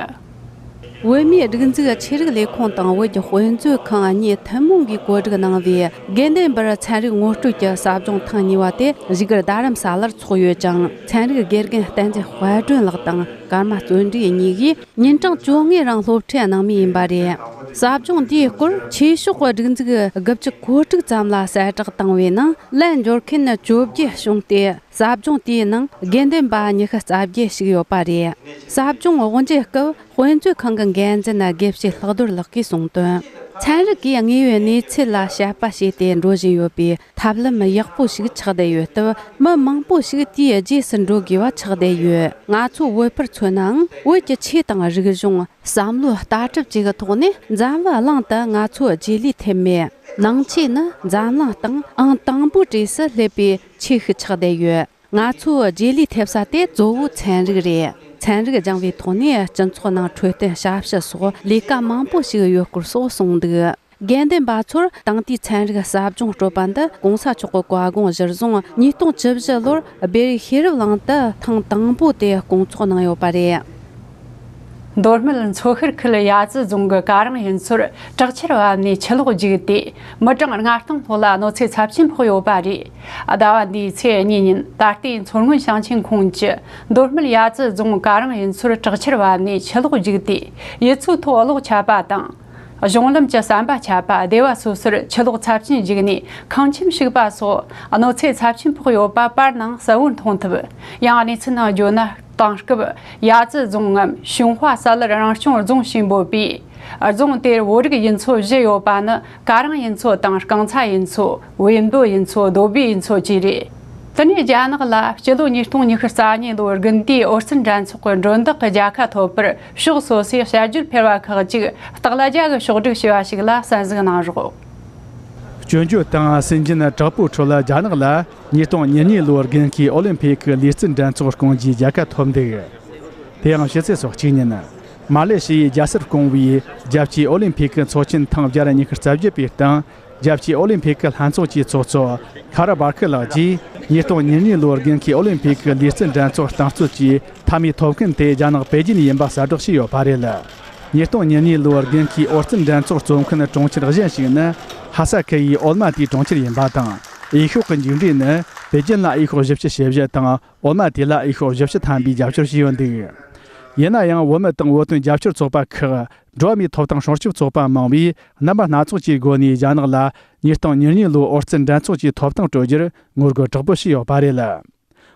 བོད་མིའི་སྒྲིག་འཛུགས་ཆོས་རིག་ལས་ཁུངས་དང་བོད་ཀྱི་དཔེ་མཛོད་ཁང་གཉིས་ཐུན་མོང་གིས་གོ་སྒྲིག་གནང་བའི་དགེ་འདུན་པར་ཚན་རིག་ངོ་སྤྲོད་ཀྱི་ཟབ་སྦྱོང་ཐེངས་གཉིས་པ་དེ་གཞུག་སྒར་རྡ་རམ་ས་ལར་འཚོགས་ཡོད་ཅིང་། ཚན་རིག་དགེ་རྒན་བསྟན་འཛིན་དཔལ་སྒྲོན་ལགས་དང་ཀརྨ་བརྩོན་འགྲུས་གཉིས་ཀྱིས་ཉིན་གྲངས་བཅོ་ལྔའི་རིང་སློབ་ཁྲིད་གནང་མུས་ཡིན་པ་རེད། ཟབ་སྦྱོང་འདིའི་སྐོར་ཆོས་ཕྱོགས་སྒྲིག་འཛུགས་དགུ་བཅུ་གོ་དྲུག་ཙམ་ལ་གསལ་བསྒྲགས་བཏང་བའི་ནང་ལན་འབྱོར་མཁན་བཅོ་བརྒྱད་བྱུང་སྟེ། ཟབ་སྦྱོང་དེའི་ནང་དགེ་འདུན་པ་ཉི་ཤུ་རྩ་བརྒྱད་ཞིག་ཡོད་པ་རེད། ཟབ་སྦྱོང་དབུ་འབྱེད་སྐབས་དཔེ་མཛོད་ཁང་གི་འགན་འཛིན་དགེ་བཤེས་ལྷག་རྡོར་ལགས་ཀྱིས་གསུངས་དོན། ཚན་རིག་གིས་དངོས་ཡོད་གནས་ཚུལ་ལ་དཔྱད་པ་བྱས་ཏེ་འགྲོ་བཞིན་ཡོད་པའི་ཐབས་ལམ་ཡག་པོ་ཞིག་ཆགས་བསྡད་ཡོད་སྟབས། མི་མང་པོ་ཞིག་དེའི་རྗེས་སུ་འགྲོ་དགོས་པ་ཆགས་བསྡད་ཡོད། ང་ཚོ་བོད་པར་མཚོན་ནའང་། བོད་ཀྱི་ཆོས་དང་རིག་གཞུང་། བསམ་བློའི་ལྟ་གྲུབ་བཅས་ཀྱི་ཐོག་ནས་འཛམ་བུ་གླིང་དུ་ང་ཚོ་རྗེས་ལུས་ཐེབས་མེད། ནང་ཆོས་ནི་འཛམ་གླིང་སྟེང་ཨང་དང་པོའི་གྲས་སུ་སླེབས་པའི་ཆོས་ཤིག་ཆགས་བསྡད་ཡོད། ང་ཚོའི་རྗེས་ལུས་ཐེབས་ས་དེ་གཙོ་བོ་ཚན་རིག་རེད། ཚན་རིག་སྦྱང་བའི་ཐོག་ནས་སྤྱི་ཚོགས་ནང་འཕྲོད་བསྟེན་ཞབས་ཞུ་སོགས་ལས་ཀ་མང་པོ་ཞིག་ཡོད་སྐོར་སོགས་གསུངས་འདུག། དགེ་འདུན་པ་ཚོར་དེང་དུས་ཚན་རིག་ཟབ་སྦྱོང་སྤྲོད་པ་འདི་གོང་ས་མཆོག་གི་བཀའ་དགོངས་གཞིར་བཟུང་ཉིས་སྟོང་བཅུ་བཞི་ལོར་སྦིར་ཤེས་རབ་གླིང་དུ་ཐེངས་དང་པོ་དེ་སྐོང་ཚོགས་གནང་ཡོད་པ་རེད། མདོ་སྨད་མཚོ་ཤར་ཁུལ་ཡ་ཙི་རྫོང་གི་ཀ་རང་ཡུལ་ཚོར་དྲག་ཆར་བབས་ནས་ཆུ་ལོག་རྒྱུག་སྟེ་མི་གྲངས་ལྔ་སྟོང་ལྷག་ལ་གནོད་འཚེ་ཚབས་ཆེན་ཕོག་ཡོད་པ་རེད། ཟླ་བ་འདིའི་ཚེས་གཉིས་ཉིན་ད་ལྟའི་མཚོ་སྔོན་ཞིང་ཆེན་ཁོངས་ཀྱི་མདོ་སྨད་ཡ་ཙི་རྫོང་ཀ་རང་ཡུལ་ཚོར་དྲག་ཆར་བབས་ནས་ཆུ་ལོག་རྒྱུག་སྟེ་ཡུལ་ཚོའི་ཐོག་གློག་ཆད་པ་དང་། གཞུང་ལམ་གྱི་ཟམ་པ་ཆད་པ། སྡེ་བ་སོ་སོར་ཆུ་ལོག་ཚབས་ཆེན་རྒྱུག་ནས་ཁང་ཁྱིམ་ཞིག་པ་སོགས་གནོད་འཚེ་ཚབས་ཆེན་ཕོག་ཡོད་པ་བར་སྣང་གསལ་བོར་མཐོང་ཐུབ། ཡང་གནས་ཚུལ་ནང་བརྗོད་ན། དེང་སྐབས་ཡ་ཙི་རྫོང་ངམ་ཞུན་ཧྭ་ས་ལར་རང་སྐྱོང་རྫོང་ཞེས་འབོད་པའི་རྫོང་དེར་བོད་རིགས་ཡུལ་ཚོ་བཞི་ཡོད་པ་ནི། ཀ་རང་ཡུལ་ཚོ་དང་། རྐང་ཚ་ཡུལ་ཚོ། བེམ་པོ་ཡུལ་ཚོ། རྡོ་སྦིས་ཡུལ་ཚོ་བཅས་རེད། དེ་ནས་རྒྱ་ནག་ལ་སྤྱི་ལོ་ཉིས་སྟོང་ཉི་ཤུ་རྩ་གཉིས་ལོའི་དགུན་དུས་ཨོ་རྩལ་འགྲན་ཚོགས་ཀྱི་མགྲོན་བདག་གི་རྒྱལ་ཁ་ཐོབ་པར་ཕྱོགས་སོ་སོའི་དཔྱད་བརྗོད་ཕེར་བ་ཁག་ཅིག་སྟག་ལ་རྒྱ་གིས་ཕྱོགས་སྒྲིག་བྱས་པ་ཞིག་ལ་གསན་གཟིགས་གནང་རོགས། སྐྱོན་བརྗོད་དང་སུན་འབྱིན་དྲག་པོའི་ཁྲོད་རྒྱ་ནག་ལ་ཉིས་སྟོང་ཉེར་གཉིས་ལོའི་དགུན་ཁའི་ཨོ་ལིམ་ཕིག་གི་ལུས་རྩལ་འགྲན་ཚོགས་སྐོང་རྒྱུའི་རྒྱལ་ཁ་ཐོབ་འདུག། དེ་ཡང་ཕྱི་ཚེས་སོ་གཅིག་ཉིན། མ་ལེ་ཤི་ཡའི་རྒྱལ་སར་བསྐོངས་པའི་རྒྱལ་སྤྱིའི་ཨོ་ལིམ་ཕིག་གི་ཚོགས་ཆེན་ཐེངས་བརྒྱ་ར་ཉི་ཤུ་རྩ་བརྒྱད་པའི་སྟེང་། རྒྱལ་སྤྱིའི་ཨོ་ལིམ་ཕིག་གི་ལྷན་ཚོགས་ཀྱི་ཚོགས་གཙོ་ཁ་ར་བར་ཁི་ལགས་ཀྱིས། ཉིས་སྟོང་ཉེར་གཉིས་ལོའི་དགུན་ཁའི་ཨོ་ལིམ་ཕིག་གི་ལུས་རྩལ་འགྲན་ཚོགས་རྟིང་རྩོད་ཀྱི་མཐའ་མའི་ཐོབ་མཁན་དེ་རྒྱ་ནག་པེ་ཅིན་ཡིན་པ་གསལ་བསྒྲགས་བྱས་ཡོད་པ་རེད། ཉིས་སྟོང་ཉེར་གཉིས་ལོའི་དགུན་ཁའི་ཨོ་རྩལ་འགྲན་ཚོགས་རྩོམ་མཁན་གྲོང་ཁྱེར་གཞན་ཞིག་ནི། ཧ་ས་ཁི་ཡའི་ཨོལ་མ་ཏི་གྲོང་ཁྱེར་ཡིན་པ་དང་། འོས་ཤོག་གི་མཇུག་འབྲས་ནི། པེ་ཅིན་ལ་འོས་ཤོག་བཞི་བཅུ་ཞེ་བཞི་དང་། ཨོལ་མ་ཏི་ལ་འོས་ཤོག་བཞི་བཅུ་ཐམ་པས་རྒྱབ་སྐྱོར་བྱས་ཡོད་འདུག། ཡིན་ན་ཡང་། བོད་མི་དང་བོད་དོན་རྒྱབ་སྐྱོར་ཚོགས་པ་ཁག་འགྲོ་བ་མིའི་ཐོབ་ཐང་སྲུང་སྐྱོབ་ཚོགས་པ་མང་བས། རྣམ་པ་སྣ་ཚོགས་ཀྱི་སྒོ་ནས་རྒྱ་ནག་ལ་ཉིས་སྟོང་ཉེར་གཉིས་ལོའི་ཨོ་རྩལ་འགྲན་ཚོགས་ཀྱི་ཐོབ་ཐང་སྤྲོད་རྒྱུར་ངོ་རྒོལ་དྲག་པོ་བྱས་ཡོད་པ་རེད།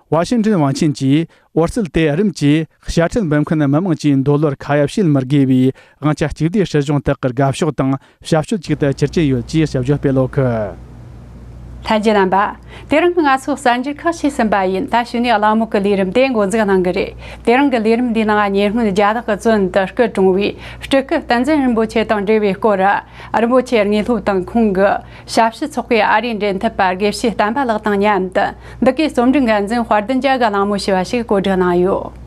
ཝ་ཤིང་ཏོན་དབང་ཆེན་གྱིས། ཨོ་རྩལ་དེ་རིམ་གྱིས་དཔྱ་ཁྲལ་འབུལ་མཁན་མི་དམངས་ཀྱི་འདོད་བློར་ཁ་ཡ་བྱེད་མི་དགོས་པའི་དབང་ཆ་གཅིག་སྡུད་སྲིད་གཞུང་དག་གི་དགའ་ཕྱོགས་དང་ཞབས་ཞུ་ཅིག་ཏུ་གྱུར་གྱིན་ཡོད་ཅེས་ཞིབ་བརྗོད་སྤེལ་ཡོད་གི། ལྷན་རྒྱས་རྣམ་པ། དེ་རིང་ང་ཚོ་གསར་འགྱུར་ཁག་ཞིག་ཟིན་པ་ཡིན། ད་གཞུག་ནས་གླེང་མོལ་གྱི་ལས་རིམ་དེ་འགོ་འཛུགས་གནང་གི་རེད། དེ་རིང་གི་ལས་རིམ་འདིའི་ནང་ཉེ་སྔོན་རྒྱ་ནག་གི་བཙོན་དུ་སྐུ་གྲོངས་པའི་སྤྲུལ་སྐུ་བསྟན་འཛིན་རིན་པོ་ཆེ་དང་འབྲེལ་བའི་སྐོར། རིན་པོ་ཆེའི་དངོས་སློབ་དང་ཁོང་གི་ཞབས་ཞུ་ཚོགས་པའི་ཨ་རིའི་འབྲེལ་མཐུད་པ་དགེ་བཤེས་བསྟན་པ་ལགས་དང་མཉམ་དུ། འདི་གའི་རྩོམ་སྒྲིག་འགན་འཛིན་དཔལ་ལྡན་རྒྱལ་གྱིས་གླེང་མོལ་ཞུས་པ་ཞིག་བཀོད་སྒྲིག་གནང་ཡོད།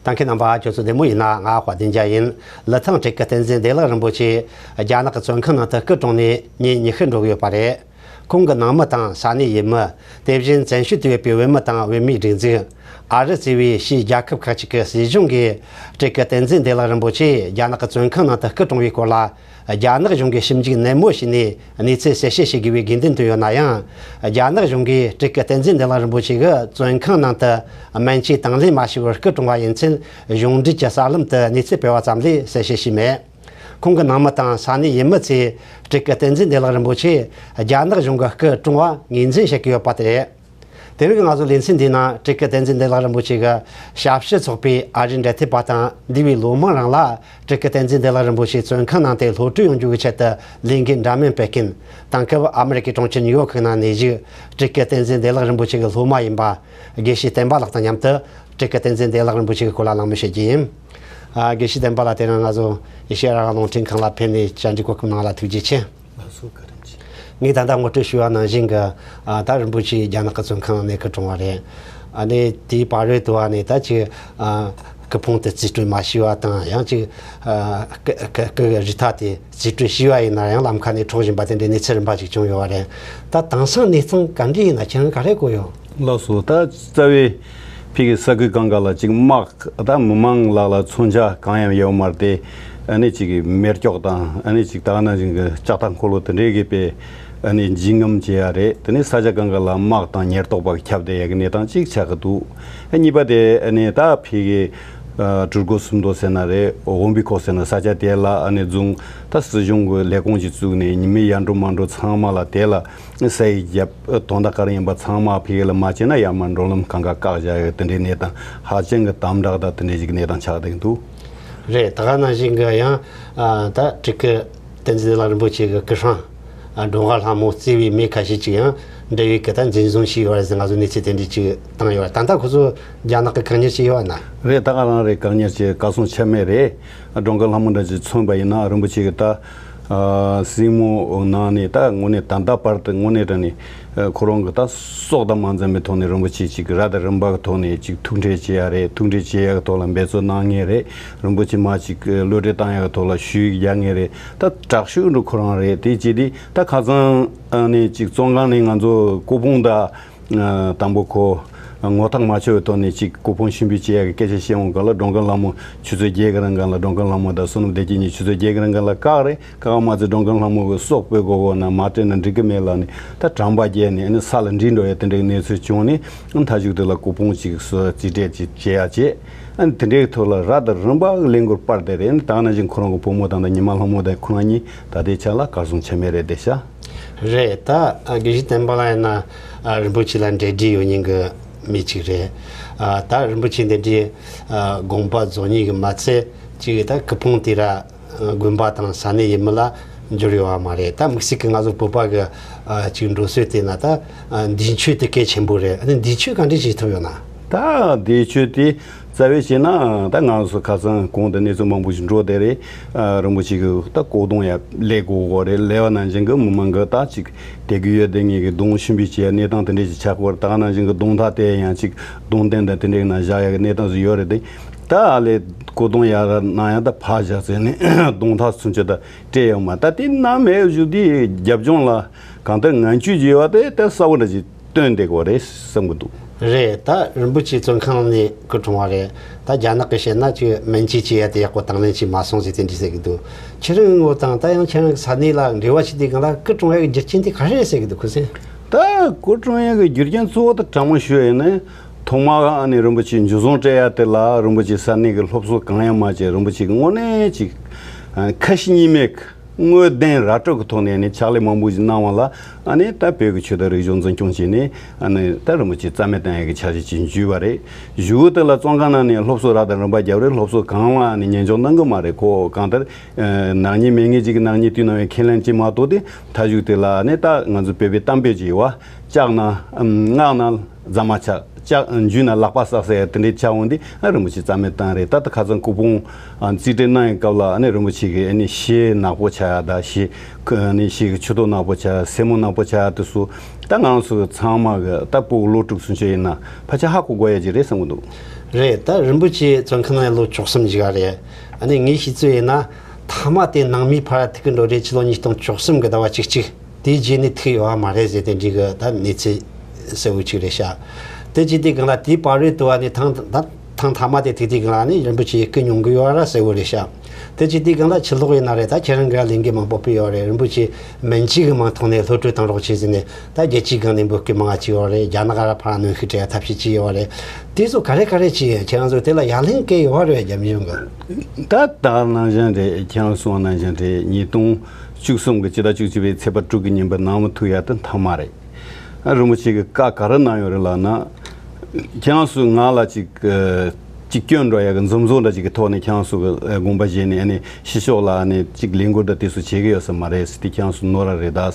ལྟ་མཁན་རྣམ་པ། ཁྱོད་ཚོ་བདེ་མོ་ཡིན་ན། ང་དཔལ་ལྡན་རྒྱལ་ཡིན། ལི་ཐང་སྤྲུལ་སྐུ་བསྟན་འཛིན་བདེ་ལེགས་རིན་པོ་ཆེ་རྒྱ་ནག་གི་བཙོན་ཁང་ནང་དུ་སྐུ་གྲོངས་ནས་ཉིན་ཉི་ཤུ་འགྲོ་གི་ཡོད་པ་རེད། ཁོང་གི་ནང་མི་དང་ས་གནས་ཡུལ་མི། དེ་བཞིན་བཙན་བྱོལ་དུ་ཡོད་པའི་བོད་མི་དང་བོད་མིའི་སྒྲིག་འཛུགས། ཨ་རི་ཟེར་བའི་ཕྱིའི་རྒྱལ་ཁབ་ཁག་ཅིག་གི་སྲིད་གཞུང་གིས་བྲེ་གི་བསྟན་འཛིན་བདེ་ལེགས་རིན་པོ་ཆེ་རྒྱ་ནག་གི་བཙོན་ཁང་ནང་དུ་སྐུ་གྲོངས་པའི་སྐོར་ལ། རྒྱ་ནག་གཞུང་གིས་ཞིབ་འཇུག་ནན་མོ་བྱས་ནས་གནས་ཚུལ་གསལ་བཤད་བྱེད་དགོས་པའི་དགོས་འདུན་བཏོན་ཡོད་ན་ཡང་། རྒྱ་ནག་གཞུང་གིས་བྲེ་གི་བསྟན་འཛིན་བདེ་ལེགས་རིན་པོ་ཆེ་གི་བཙོན་ཁང་ནང་དུ་སྨན་བཅོས་དང་ལེན་མ་བྱས་པར་སྐུ་གྲོངས་པ་ཡིན་ཚུལ་གཞུང་འབྲེལ་གྱི་གསར་ལམ་དུ་གནས་ཚུལ་སྤེལ་བ་ཙམ་ལས་གསལ་བཤད་བྱས་མེད། ཁོང་གི་ནང་མི་དང་ས་གནས་ཡུལ་མི་ཚོས་བྲེ་གི་བསྟན་འཛིན་བདེ་ལེགས་རིན་པོ་ཆེ་རྒྱ་ནག་གཞུང་གི་སྐུ་གྲོངས་པ་ངོས་འཛིན་བྱེད་ཀྱི་ཡོད་པ་དེ་རེད། དེ་རིང་གི་ང་ཚོའི་ལེ་ཚན་འདིའི་ནང་བྲེ་གི་བསྟན་འཛིན་བདེ་ལེགས་རིན་པོ་ཆེ་གི་ཞབས་ཕྱི་ཚོགས་པའི་ཨ་རིའི་འབྲེལ་མཐུད་པ་དང་འདས་པའི་ལོ་མང་རིང་ལ་བྲེ་གི་བསྟན་འཛིན་བདེ་ལེགས་རིན་པོ་ཆེ་བཙོན་ཁང་ནང་དུ་གློད་གྲོལ་ཡོང་རྒྱུ་གི་ཆེད་དུ་ལས་འགུལ་འདྲ་མིན་སྤེལ་མཁན། དེང་སྐབས་ཨ་མེ་རི་ཀའི་གྲོང་ཁྱེར་ནིའུ་ཡོག་གི་ནང་གནས་བཞུགས་བྲེ་གི་བསྟན་འཛིན་བདེ་ལེགས་རིན་པོ་ཆེ་གི་སློབ་མ་ཡིན་པ་དགེ་བཤེས་བསྟན་པ་ལགས་དང་མཉམ་དུ་བྲེ་གི་བསྟན་འཛིན་བདེ་ལེགས་རིན་པོ་ཆེ་གི་སྐོར་ལ་གླེང་མོལ་བྱེད་རྒྱུ་ཡིན། ཨ། དགེ་བཤེས་བསྟན་པ་ལགས། དེ་རིང་ང་ཚོ་ཨེ་ཤེ་ཡ་རང་དབང་རླུང་འཕྲིན་ཁང་ལ་ཕེབས་ནས་བཅར་འདྲི་གོ་སྐབས་གནང་བ་ལ་ཐུགས་རྗེ་ཆེ། ལགས་སོ། བཀའ་དྲིན་ཆེ། ངས་ད་ལྟ་ངོ་སྤྲོད་ཞུས་པ་ནང་བཞིན་གྱི། ཨ། ད་རིན་པོ་ཆེ་རྒྱ་ནག་གི་བཙོན་ཁང་ནས་སྐུ་གྲོངས་པ་རེད། ཨ་ནི་དེའི་བར་རོལ་དུ་བ་ནས་ད་ཅིག་ཨ། སྐུ་ཕུང་དེ་རྩིས་སྤྲོད་མ་བྱས་པ་དང་། ཡང་ཅིག་ཨ། སྐུ་སྐུ་སྐུ་གི་རུ་ཐག་དེ་རྩིས་སྤྲོད་བྱས་པ་ཡིན་ན་ཡང་ལམ་ཁ་ནས་འཕྲོག་བཞིན་པ་དེ་འདྲའི་གནས་ཚུལ་རིམ་པ་ཅིག་བྱུང་ཡོད་པ་རེད། ད་དེང་སང་གནས་སྟངས་ག་འདྲ་ཡིན་ན་ཁྱེད་རང་ག་རེ་གོ་ཡོད། ལགས་སོ། ད་རྩ་བའི་ཕ་གི་ས་ཁུལ་གང་ག་ལ་ཅིག་དམག་ད་མི་མང་ལ་ལ་མཚོན་ཆ་གང་ཡང་ཡོད་མ་རེད་དེ། ཨ་ནི་ཅིག་མེ་སྒྱོགས་དང་། ཨ་ནི་ཅིག་ད་ག་ནང་བཞིན་གྱི་ལྕགས་ཐག་འཁོར་ལོ་དེ་འདྲའི་གི་པའི་ཨ་ནི་འཇིགས་རྔམ་བྱེད་ཡ་རེད། དེ་ནི་ས་ཆ་གང་ག་ལ་དམག་དང་ཉེན་རྟོག་པ་ཁྱབ་བསྡད་ཡ་གི་གནས་སྟངས་ཅིག་ཆགས་ཀྱི་འདུག་ཨ། གཉིས་པ་དེ་ཨ་ནི་ད་ཕ་གི་ཨ། གྲུ་གུ་སུམ་མདོ་ཟེར་ན་རེད། དབོན་པོའི་ཁོག་ཟེར་ན། ས་ཆ་དེ་ལ་ཨ་ནི་རྫོང་ད་སྲིད་གཞུང་གི་ལས་ཁུངས་ཅིག་བཙུགས་ནས་མི་ཡར་འགྲོ་མར་འགྲོ་ཚང་མ་ལ་དེ་ལ་ས་ཡིག་བརྒྱབ། དོན་དག་ག་རེ་ཡིན་པ་ཚང་མ་ཕ་གི་ལ་མ་བྱས་ན་ཡར་མར་འགྲོ་ལམ་གང་ག་བཀག་བཞག་ཡོད། དེ་འདྲའི་གནས་སྟངས། ཧ་ཅང་གི་དམ་དྲག་དང་དེ་འདྲའི་ཞིག་གནས་སྟངས་ཆགས་བསྡད་འདུག་རེད། ད་ག་ནང་བཞིན་གྱི་ཡང་། ཨ། ད་བྲེ་གི་བསྟན་འཛིན་བདེ་ལེགས་རིན་པོ་ཆེ་གི་སྐུ་སྲུང་། ཨ། ཌོང་ཁ་ལྷ་མོ་གཙོས་པའི་མི་ཁ་ཤས་ཅིག་ཡང་འབྲེལ་ཡོད་ཀྱི་ད་འཛིན་བཟུང་བྱས་ཡོད་རེད་ཟེར་ང་ཚོ་གནས་ཚུལ་དེ་འདྲ་ཅིག་བཏང་ཡོད་རེད། ད་ལྟ་ཁོ་ཚོ་རྒྱ་ནག་གི་བཀག་ཉར་བྱས་ཡོད་ན། རེད། ད་ག་རང་རེད། བཀག་ཉར་བྱས། གར་སོང་ཆ་མེད་རེད། ཌོང་ཁ་ལྷ་མོ་འདྲ་ཅིག་མཚོན་པ་ཡིན་ན། རིན་པོ་ཆེ་གི་ད་ཨ། སྲིང་མོ་ནང་ནས་ད་དངོས་གནས་ད་ལྟ་བར་དུ་དངོས་གནས་དྲང་གནས་ཁོ་རང་གི་ད་སྲོག་དང་མ་འཛེམས་པའི་ཐོག་ནས་རིན་པོ་ཆེ་ཅིག་ར་དང་རིམ་པ་གི་ཐོག་ནས་ཅིག་ཐུག་འཕྲད་བྱེད་ཡ་རེད། ཐུག་འཕྲད་བྱེད་ཡ་གི་ཐོག་ལ་འབད་བརྩོན་གནང་མཁན་རེད། རིན་པོ་ཆེ་མར་ཅིག་གློད་གྲོལ་བཏང་ཡ་གི་ཐོག་ལ་ཞུ་ཡིག་རྒྱག་མཁན་རེད། ད་དྲག་ཤོས་འགྲོ་ཁོ་རང་རེད། དེ་བྱས་དུས་ད་ཁ་སང་ཨ་ནི་ཅིག་བཙོན་ཁང་ནས་ང་ཚོ་སྐུ་ཕུང་ད། ཨ། དང་པོ་ཁོ་ངོ་ཐག་མ་ཆོད་པའི་ཐོག་ནས་ཅིག་སྐུ་ཕུང་ཞུ་འབུལ་བྱེད་ཡ་གི་སྐད་ཆ་བཤད་འོང་ག་ལ། ཌོང་ཁ་ལྷ་མོ་ཆུ་ཚོད་བརྒྱད་གི་རིང་ག་ལ། ཌོང་ཁ་ལྷ་མོ་དང་བསོད་ནམས་བདེ་སྐྱིད་གཉིས་ཆུ་ཚོད་བརྒྱད་གི་རིང་ག་ལ་བཀག་རེད། བཀག་མ་ཚད་ཌོང་ཁ་ལྷ་མོ་གི་སྲོག་སྤེལ་དགོས་གོ་ན་མ་སྤྲད་ན་འགྲིག་གི་མེད་ལབ་ནས་ད་དྲན་པ་བརྒྱལ་ནས་ཨ་ནི་ས་ལ་འགྲིལ་འགྲོ་ཡ་དེ་འདྲའི་གནས་ཚུལ་བྱུང་ནས། ཨ། མཐའ་མཇུག་དེ་ལ་སྐུ་ཕུང་ཅིག་སུ་རྩིས་སྤྲད་ཅིག་བྱེད་ཡ་བྱས། ཨ་ནི་དེ་འདྲའི་ཐོག་ལ་ར་དང་རིམ་པ་གི་ལས་འགུལ་སྤར་བསྡད་རེད། ཨ་ནི་ད་ག་ནང་བཞིན་ཁོ་རང་གི་བུ་མོ་དང་ད་ཉི་མ་ལྷ་མོ་དང་ཁོ་རང་གཉིས་ད་ལྟའི་ཆ་ལ་གར་སོང་ཆ་མེད་རེད་བསྡད་ཤག་རེད། ད་ཨ་དགེ་བཤེས་བསྟན་པ་ལགས་ཡིན་ན། ཨ། རིན་པོ་ཆེ་ལ་འབྲེལ་འདྲིས་ཡོད་མཁན་གྱི་མི་གཅིག་རེད། ཨ། ད་རིན་པོ་ཆེ་འདི་འདྲའི་ཨ་དགོངས་པ་རྫོགས་ཉིན་གྱི་མ་ཚད་ཅིག་ད་སྐུ་ཕུང་དེ་ར་ཨ་དགོན་པ་དང་ས་གནས་ཡུལ་མི་ལ་འབྱོར་ཡོད་པ་མ་རེད། ད་དམིགས་བསལ་གྱི་ང་ཚོ་བོད་པ་གི་ཨ་ཅིག་འགྲོ་སྲོལ་དེ་ན་ད་ཨ་འདས་མཆོད་དེ་གལ་ཆེན་པོ་རེད། ཨ་ནི་འདས་མཆོད་ག་འདྲས་བྱེད་ཐུབ་ཡོད་ན། ད་འདས་མཆོད་དེ་རྩ་བའི་བྱས་ན་ད་ང་ཚོ་ཁ་སང་གོང་དུ་གནས་ཚུལ་མང་པོ་ཞིག་འགྲོ་བསྡད་རེད། ཨ་རིན་པོ་ཆེ་གི་ད་སྐུ་གདུང་ཡར་སླེབས་དགོས་གོ་རེད། སླེབས་པ་ནང་བཞིན་གི་མི་མང་གི་ད་ཅིག་དད་གུས་ཡོད་བསྡད་མཁན་གི་གདུང་ཞུ་འབུལ་བྱེད་ཡ་གནས་སྟངས་དེ་འདྲས་ཅིག་ཆགས་ཀྱི་ཡོད་རེད། ད་ག་ནང་བཞིན་གི་གདུང་ཐག་དེ་ཡང་ཅིག་གདུང་རྟེན་དང་དེ་འདྲས་ནང་བཞག་ཡ་གི་གནས་སྟངས་ཟིག་ཡོད་རེད་དེ། ད་ཨ་ལས་སྐུ་གདུང་ཡར་གནང་ཡ་ད་ཕར་བཞག་ཟེར་ནས་གདུང་ཐག་ཚུན་ཆད་ད་སྤྲད་ཡོད་མ། ད་དེ་གནང་མེད་བཞུགས་དུས་རྒྱབ་ལྗོངས་ལ་གང་ལྟར་ངན་སྐྱུག་བྱས་པ་དེ་ད་གསལ་པོ་འདྲ་ཅིག་སྟོན་བསྡད་ཀྱི་ཡོད་རེད་བསམ་གྱི་འདུག་རེད། ད་རིན་པོ་ཆེ་བཙོན་ཁང་ནས་སྐུ་གྲོངས་པ་རེད། ད་རྒྱ་ནག་གིས་བཤད་ན་ཅིག་སྨན་བཅོས་བྱེད་ཡ་དེ་ཡག་པོ་དང་ལེན་བྱས་མ་སོང་ཟེར་དེ་འདྲ་ཟེར་གྱི་འདུག་ཁྱེད་རང་ངོ་དང་ད་ཡང་ཁྱེད་རང་གི་ས་གནས་ལ་འབྲེལ་བ་བྱེད་དུས་སྒང་ལ་སྐུ་གྲོངས་ཡ་གི་རྒྱུ་རྐྱེན་དེ་ག་རེ་རེད་ཟེར་གྱི་འདུག་ཁུ་སིམ། ད་སྐུ་གྲོངས་ཡ་གི་རྒྱུ་རྐྱེན་གཙོ་བོ་དེ་དྲང་མོ་ཞུ་ཡ་ཡིན་ན། ཐོག་མར་ཨ་ནི་རིན་པོ་ཆེ་འཇུ་བཟུང་སྤྲད་ཡ་དེ་ལ་རིན་པོ་ཆེ་ས་གནས་ཀྱི་སློབ་གསོ་གང་ཡང་མ་བྱས། རིན་པོ་ཆེ་གི་དངོས་གནས་ཅིག་ཨ་ཁ་ཞེ་གཉིས་མེད་ཀྱི་དངོས་བདེན་ར་སྤྲོད་ཀྱི་ཐོག་ནས་ནི་ཕྱག་ལས་མང་པོ་ཞིག་གནང་བ་ལ། ཨ་ནི་ད་བོད་ཀྱི་ཆོས་དང་རིག་གཞུང་འཛིན་སྐྱོང་བྱས་ནས་ཨ་ནི་ད་རིན་པོ་ཆེ་རྩ་མེད་བཏང་ཡ་གི་འཆར་གཞི་ཅིག་འཇུས་པ་རེད། བཞུགས་དེ་ལ་བཙོན་ཁང་ནང་ནས་སློབ་གསོ་རགས་དང་རིམ་པ་བརྒྱབ་རེད། སློབ་གསོ་གང་ལ་ཨ་ནི་ཉན་འཇོག་གནང་གི་མ་རེད། ཁོ་གང་ལྟར་ཨ་ནག་ཉེས་མེད་ངེས་ཅིག་གི་ནག་ཉེས་བཏུས་གནང་བའི་ཁས་ལེན་ཅིག་མ་གཏོགས་དེ་མཐའ་གཞུག་དེ་ལ་ཨ་ནི་ད་ང་ཚོ་བོད་པའི་གཏམ་དཔེ་ཅིག་ཡོད་པ། ལྕགས་ན་སྔགས་ན་རྫ་མ་ཆགས། ལྕགས་འཇུས་ན་ལག་པ་བསགས་ཟེར་ཡ་དེ་འདྲའི་ཆགས་འོང་དུས་ཨ་རིན་པོ་ཆེ་རྩ་མེད་བཏང་རེད། ད་ལྟ་ཁ་སང་སྐུ་ཕུང་ཨ་རྩིས་སྤྲོད་གནང་ཡི་སྐབས་ལ་ཨ་ནི་རིན་པོ་ཆེ་གི་ཨ་ནི་ཞལ་ནག་པོ་ཆགས་ཡ་ད་ཞལ་ཁ་ཨ་ནི་ཞལ་གི་མཆུ་ཏོ་ནག་པོ་ཆགས་ཡ། སེན་མོ་ནག་པོ་ཆགས་ཡ་དེ་ཚོ་ད་ང་རང་ཚོ་ཚང་མ་གི་ད་ཕྲུ་གུ་ལོ་དྲུག་ཚུན་ཆད་ཡིན་ན་ཕལ་ཆེར་ཧ་གོ་དགོས་ཡ་ཅིག་རེད་བསམ་གི་འདུག་རེད། ད་རིན་པོ་ཆེ་བཙོན་ཁང་ནང་ལོ་བཅུ་གསུམ་ཅིག་ག་རེད། ཨ་ནི་ངའི་ཤེས་ཚོད་ཡིན་ན་མཐའ་མ་དེ་ནང་མིའི་ཕར་ཐུག་གི་འགྲོ་རེད། ཕྱི་ལོ་ཉིས་སྟོང་བཅུ་གསུམ་གི་ཟླ་བ་བཅུ་གཅིག་དེའི་རྗེས་ནས་ཐུག་ཡོད་པ་མ་རེད་ཟེར་དེ་འདྲའི་གི་ད་གནས་ཚུལ་གསལ་བོ་ཅིག་རེད་ཤག་དེ་བྱས་དུས་སྒང་ལ་དེའི་བར་རོལ་དུ་བ་ནས་ཐེངས་ད་ཐེངས་མཐའ་མ་དེ་ཐུག་དུས་སྒང་ལ་ནི་རིན་པོ་ཆེ་སྐུ་མྱོང་གི་ཡོད་ར་གསལ་བོ་རེད་ཤག་དེ་བྱས་དུས་སྒང་ལ་ཕྱི་ལོགས་ཡིན་ན་རེད། ད་ཁྱེད་རང་གི་ལས་འགུལ་མང་པོ་སྤེལ་ཡོད་རེད། རིན་པོ་ཆེ་མིང་ཅིག་གི་མིང་ཐོག་ནས་གློད་གྲོལ་བཏང་རོགས་བྱེད་ཟེར་ནས་ད་རྒྱལ་སྤྱིའི་སྒང་ནས་འབོད་སྐུལ་མང་ང་བྱས་ཡོད་རེད། རྒྱ་ནག་ག་ར་ཕར་གནོན་ཤུགས་སྤྲད་ཐབས་ཤེས་བྱས་ཡོད་རེད། དེ་ཚོ་ག་རེ་ག་རེ་བྱས་ཡོད། ཁྱེད་རང་ཚོ་དེ་ལ་ཡ་ལན་བཀལ་ཡོད་རེད། རྒྱ་མི་གཞུང་གི་ད་ད་ནང་བཞིན་རེད། ཁྱེད་རང་གསུངས་པ་ནང་བཞིན་རེད། ཉིས་སྟོང་བཅུ་གསུམ་གི་ཕྱི་ཟླ་བཅུ་གཅིག་པའི་ཚེས་པ་དྲུག་གི་ཉིན་པ་ནངས་མོ་ཐུག་ཡ་དེ་མཐའ་མ་རེད། ཨ་རིན་པོ་ཆེ་གི་བཀའ་ག་རེ་གནང་ཡོད་རེད་ལབ་ན། ཁྱེད་རང་ཚོས་ང་ལ་ཅིག་ཅིག་སྐྱོན་འགྲོ་ཡ་གི་འཛུམ་བཟོ་འདྲ་ཅིག་གི་ཐོག་ནས་ཁྱེད་རང་ཚོ་གི་དགོངས་པ་བཞེས་ནས་ཨ་ནི་ཕྱི་ཕྱོགས་ལ་ཨ་ནི་ཅིག་ལས་འགུལ་འདྲ་དེ་ཚོ་བྱེད་ཀྱི་ཡོད་ས་མ་རེད་ཟེར་དེ་ཁྱེད་རང་ཚོ་ནོར་ར་རེད་ད།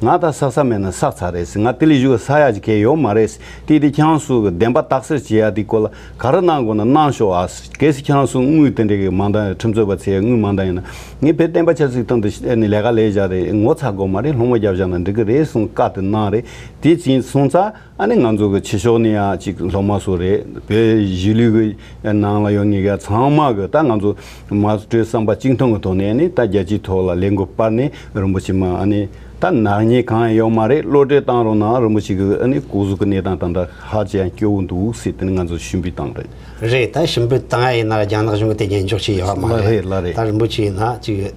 ང་ད་ས་ས་མེད་ན་ས་ཚ་རེད་ཟེར། ང་དེ་ལས་གཞུག་ས་ཡ་ཅིག་གས་ཡོད་མ་རེད་ཟེར། དེ་དེ་ཁྱེད་རང་ཚོ་གི་བདེན་པ་རྟགས་གསལ་བྱེད་ཡ་དེ་སྐོར་ལ་ག་རེ་གནང་དགོས་ན་གནང་ཤོག་ཨ་ཟེར། གལ་སྲིད་ཁྱེད་རང་ཚོ་དངུལ་དེ་འདྲའི་གི་མ་འདང་ཁྲིམས་རྩོད་པ་ཚོས་དངུལ་མ་འདང་ཡིན་ན་ངས་བོད་བསྟན་པ་ཆབ་སྲིད་དོན་དུ་ཨ་ནི་ལས་ཀ་ལས་བཞག་རེད། ངོ་ཚ་དགོས་མ་རེད། སློང་མོ་རྒྱབ་བཞག་ན་འགྲིག་གི་རེད་གསུངས་བཀའ་དེ་གནང་རེད། དེ་ཕྱིན་སོང་ཙང་ཨ་ནི་ང་ཚོ་གི་ཕྱི་ཕྱོགས་ནས་ཡང་ཅིག་སློབ་མ་ཚོ་རེད། བོད་གཞིས་ལུས་གི་ནང་ལ་ཡོད་ངེས་ག་ཚང་མ་གི་ད་ང་ཚོ་མ་གྲོས་བསམ་པ་གཅིག་མཐུན་གི་ཐོག་ནས་ཨ་ནི་ད་རྒྱལ་སྤྱིའི་ཐོག་ལ་ལས་འགུལ་སྤར་ནས་རིན་པོ་ཆེ་མ་ཨ་ནི་ད་ནག་ཉེས་གང་ཡང་ཡོད་མ་རེད། གློད་གྲོལ་བཏང་རོགས་གནང་། རིན་པོ་ཆེ་གི་ཨ་ནི་སྐུ་གཟུགས་གི་གནས་སྟངས་ད་ལྟ་ཧ་ཅང་སྐྱོ་བོ་འདུག་ཟེར་དེ་ནི་ང་ཚོ་ཞུ་འབོད་བཏང་རེད། རེད། ད་ཞུ་འབོད་བཏང་ཡ་ཡིན་ན་རྒྱ་ནག་གཞུང་གི་དེ་ཉན་འཇོག་བྱས་ཡོད་མ་ལ་རེད། རེད་ལ་རེད། ད་རིན་པོ་ཆེ་ཡིན་ན་ཅིག་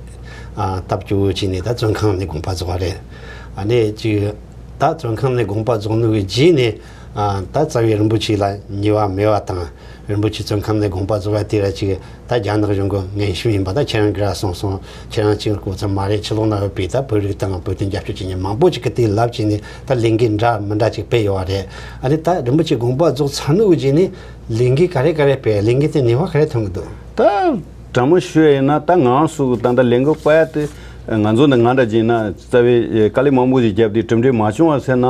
ཨ་སྟབས་སྐྱོ་བོ་བྱས་ནས་ད་བཙོན་ཁང་ནས་དགོངས་པ་རྫོགས་པ་རེད། ཨ་ནི་ཅིག་ད་བཙོན་ཁང་ནས་དགོངས་པ་རྫོགས་ནོ་གི་རྗེས་ནས་ཨ་ད་རྩ་བའི་རིན་པོ་ཆེ་ལ་ཉེས་པ་མེད་པ་དང་རིན་པོ་ཆེ་བཙོན་ཁང་ནས་དགོངས་པ་རྫོགས་པ་དེ་ར་ཅིག་ད་རྒྱ་ནག་གཞུང་གི་ངན་ཤུལ་ཡིན་པ་ད་ཁྱེད་རང་གིས་ར་གསུངས་སོང་། ཁྱེད་རང་ཅིག་ལྐོག་ཚ་མ་རེད། ཕྱི་ལོགས་ན་ཡོད་པའི་ད་བོད་རིགས་དང་བོད་དོན་རྒྱབ་སྐྱོར་བྱེད་མཁན་མང་པོ་ཅིག་གིས་དེ་ལབ་བྱས་ནས་ད་ལས་འགུལ་འདྲ་མི་འདྲ་ཅིག་སྤེལ་ཡོད་པ་རེད། ཨ་ནི་ད་རིན་པོ་ཆེ་དགོངས་པ་རྫོགས་ཚར་ནོ་གི་རྗེས་ནས་ལས་འགུལ་ག་རེ་ག་རེ་སྤེལ། ལས་འགུལ་དེ་ནུས་པ་ག་རེ་ཐོན་གི་འདུག་ད་དྲང་མོ་ཤོད་ཡིན་ན་ད་ང་རང་ཚོ་གི་ད་ལྟ་ལས་འགུལ་སྤེལ་ཡ་དེ་ང་ཚོ་འདི་ང་འདྲ་བྱས་ན་རྩ་བའི་དཀའ་ལས་མང་པོ་ཞིག་བརྒྱབ་སྟེ་གྲུབ་འབྲས་མ་བྱུང་བ་ཟེར་ན།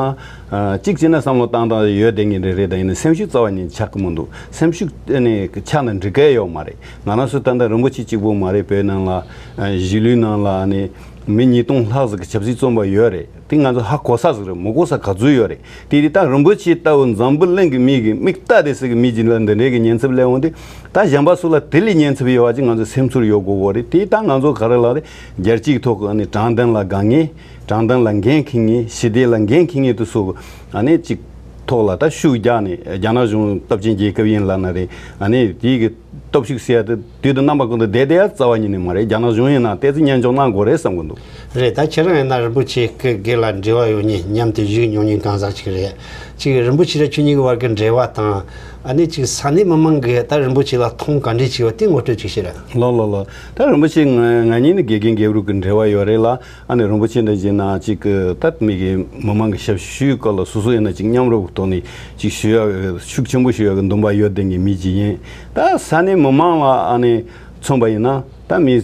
གཅིག་བྱས་ན་བསམ་བློ་བཏང་སྟངས་ཡོད་བསྡད་ངེས་རེད། རེད་ད་ཡིན་ན་སེམས་ཤུགས་རྩ་བ་ཉིད་ཆག་གི་མི་འདུག་སེམས་ཤུགས་ནི་ཆག་ན་འགྲིག་གི་ཡོད་མ་རེད། ང་རང་ཚོ་ད་ལྟ་རིན་པོ་ཆེ་གཅིག་པུ་མ་རེད། བོད་ནང་ལ་གཞིས་ལུས་ནང་ལ་ནི་མི་ཉིས་སྟོང་ལྷག་ཟིག་གི་ཆབ་སྲིད་བཙོན་པ་ཡོད་རེད། དེ་ང་ཚོ་ཧ་གོ་ས་ཟིག་རེད། མི་གོ་ས་ག་ཚོད་ཡོད་རེད། དེ་དེ་ད་རིན་པོ་ཆེ་ལྟ་བུ་འཛམ་བུ་གླིང་གི་མི་གི་མིག་ལྟ་དེ་ཟིག་གི་མི་གཅིག་ལ་འདི་འདྲའི་གི་ཉེན་ཚབས་སླེབས་འོང་དུས་ད་གཞན་པ་ཚོ་ལ་དེ་ལས་ཉེན་ཚབས་ཡོད་པ་ཅིག་ང་ཚོ་སེམས་ཚོར་ཡོད་དགོས་གོ་རེད། དེ་ད་ང་ཚོ་ག་རེ་ལ་རེད། རྒྱལ་སྤྱིའི་ཐོག་གི་ཨ་ནི་དྲང་བདེན་ལ་དགའ་ངེས། དྲང་བདེན་ལ་འགན་འཁྱེར་ངེས། ཞི་བདེ་ལ་འགན་འཁྱེར་ངེས་དེ་ཚོ་གི་ཨ་ནི་ཅིག་ཐོག་ལ་ད་ཤུགས་རྒྱག་ནས་རྒྱ་ནག་གཞུང་སྟོབས་ཆེན་རྒྱལ་ཁབ་ཡིན་ལབ་ན་རེད། ཨ་ནི་དེའི་གི་སྟོབས་ཤུགས་ཟེར་ཡ་དེ་དུས་དང་རྣམ་པ་ཀུན་ཏུ་བསྡད་བསྡད་ཡ་རྩ་བ་ཉིད་ནས་མ་རེད། རྒྱ་ནག་གཞུང་ཡིན་ན་ཏོག་ཙམ་ཉན་འཇོག་གནང་དགོས་རེད་བསམ་གི་འདུག་རེད། ད་ཁྱེད་རང་ཡིན་ན་རིན་པོ་ཆེ་སྐུ་སྒེར་ལ་འབྲེལ་བ་ཡོད་མཁན་མཉམ་དུ་བཞུགས་མྱོང་མཁན་གང་ཟག་ཅིག་རེད། ཅིག་རིན་པོ་ཆེ་དང་ཁྱེད་གཉིས་ཀྱི་བར་གྱི་འབྲེལ་བ་དང་ཨ་ནི་ཅིག་ས་གནས་མི་མང་གིས་ད་རིན་པོ་ཆེ་ལ་མཐོང་ག་འདྲས་བྱས་པ་དེ་ངོ་སྤྲོད་ཅིག་བྱེད་ར། ལགས་ལགས་ལགས། ད་རིན་པོ་ཆེ་ང་ང་གཉིས་ནི་དགེ་རྒན་དགེ་ཕྲུག་གི་འབྲེལ་བ་ཡོད་རེད་ལ། ཨ་ནི་རིན་པོ་ཆེ་འདྲ་བྱས་ན་ཅིག་གི་ད་མི་གི་མི་མང་གི་ཞབས་ཞུའི་སྐོར་ལ་སོ་སོ་ཡིན་ན་ཅིག་མཉམ་རུབ་ཐོག་ནས་ཅིག་ཞུ་ཡག་ཤུགས་ཆེན་པོ་ཞུ་ཡག་གི་འདུན་པ་ཡོད་བསྡད་མཁན་མི་ཅིག་ཡིན། ད་ས་གནས་མི་མང་ལ་ཨ་ནི་མཚོན་པ་ཡིན་ན་ད་མི་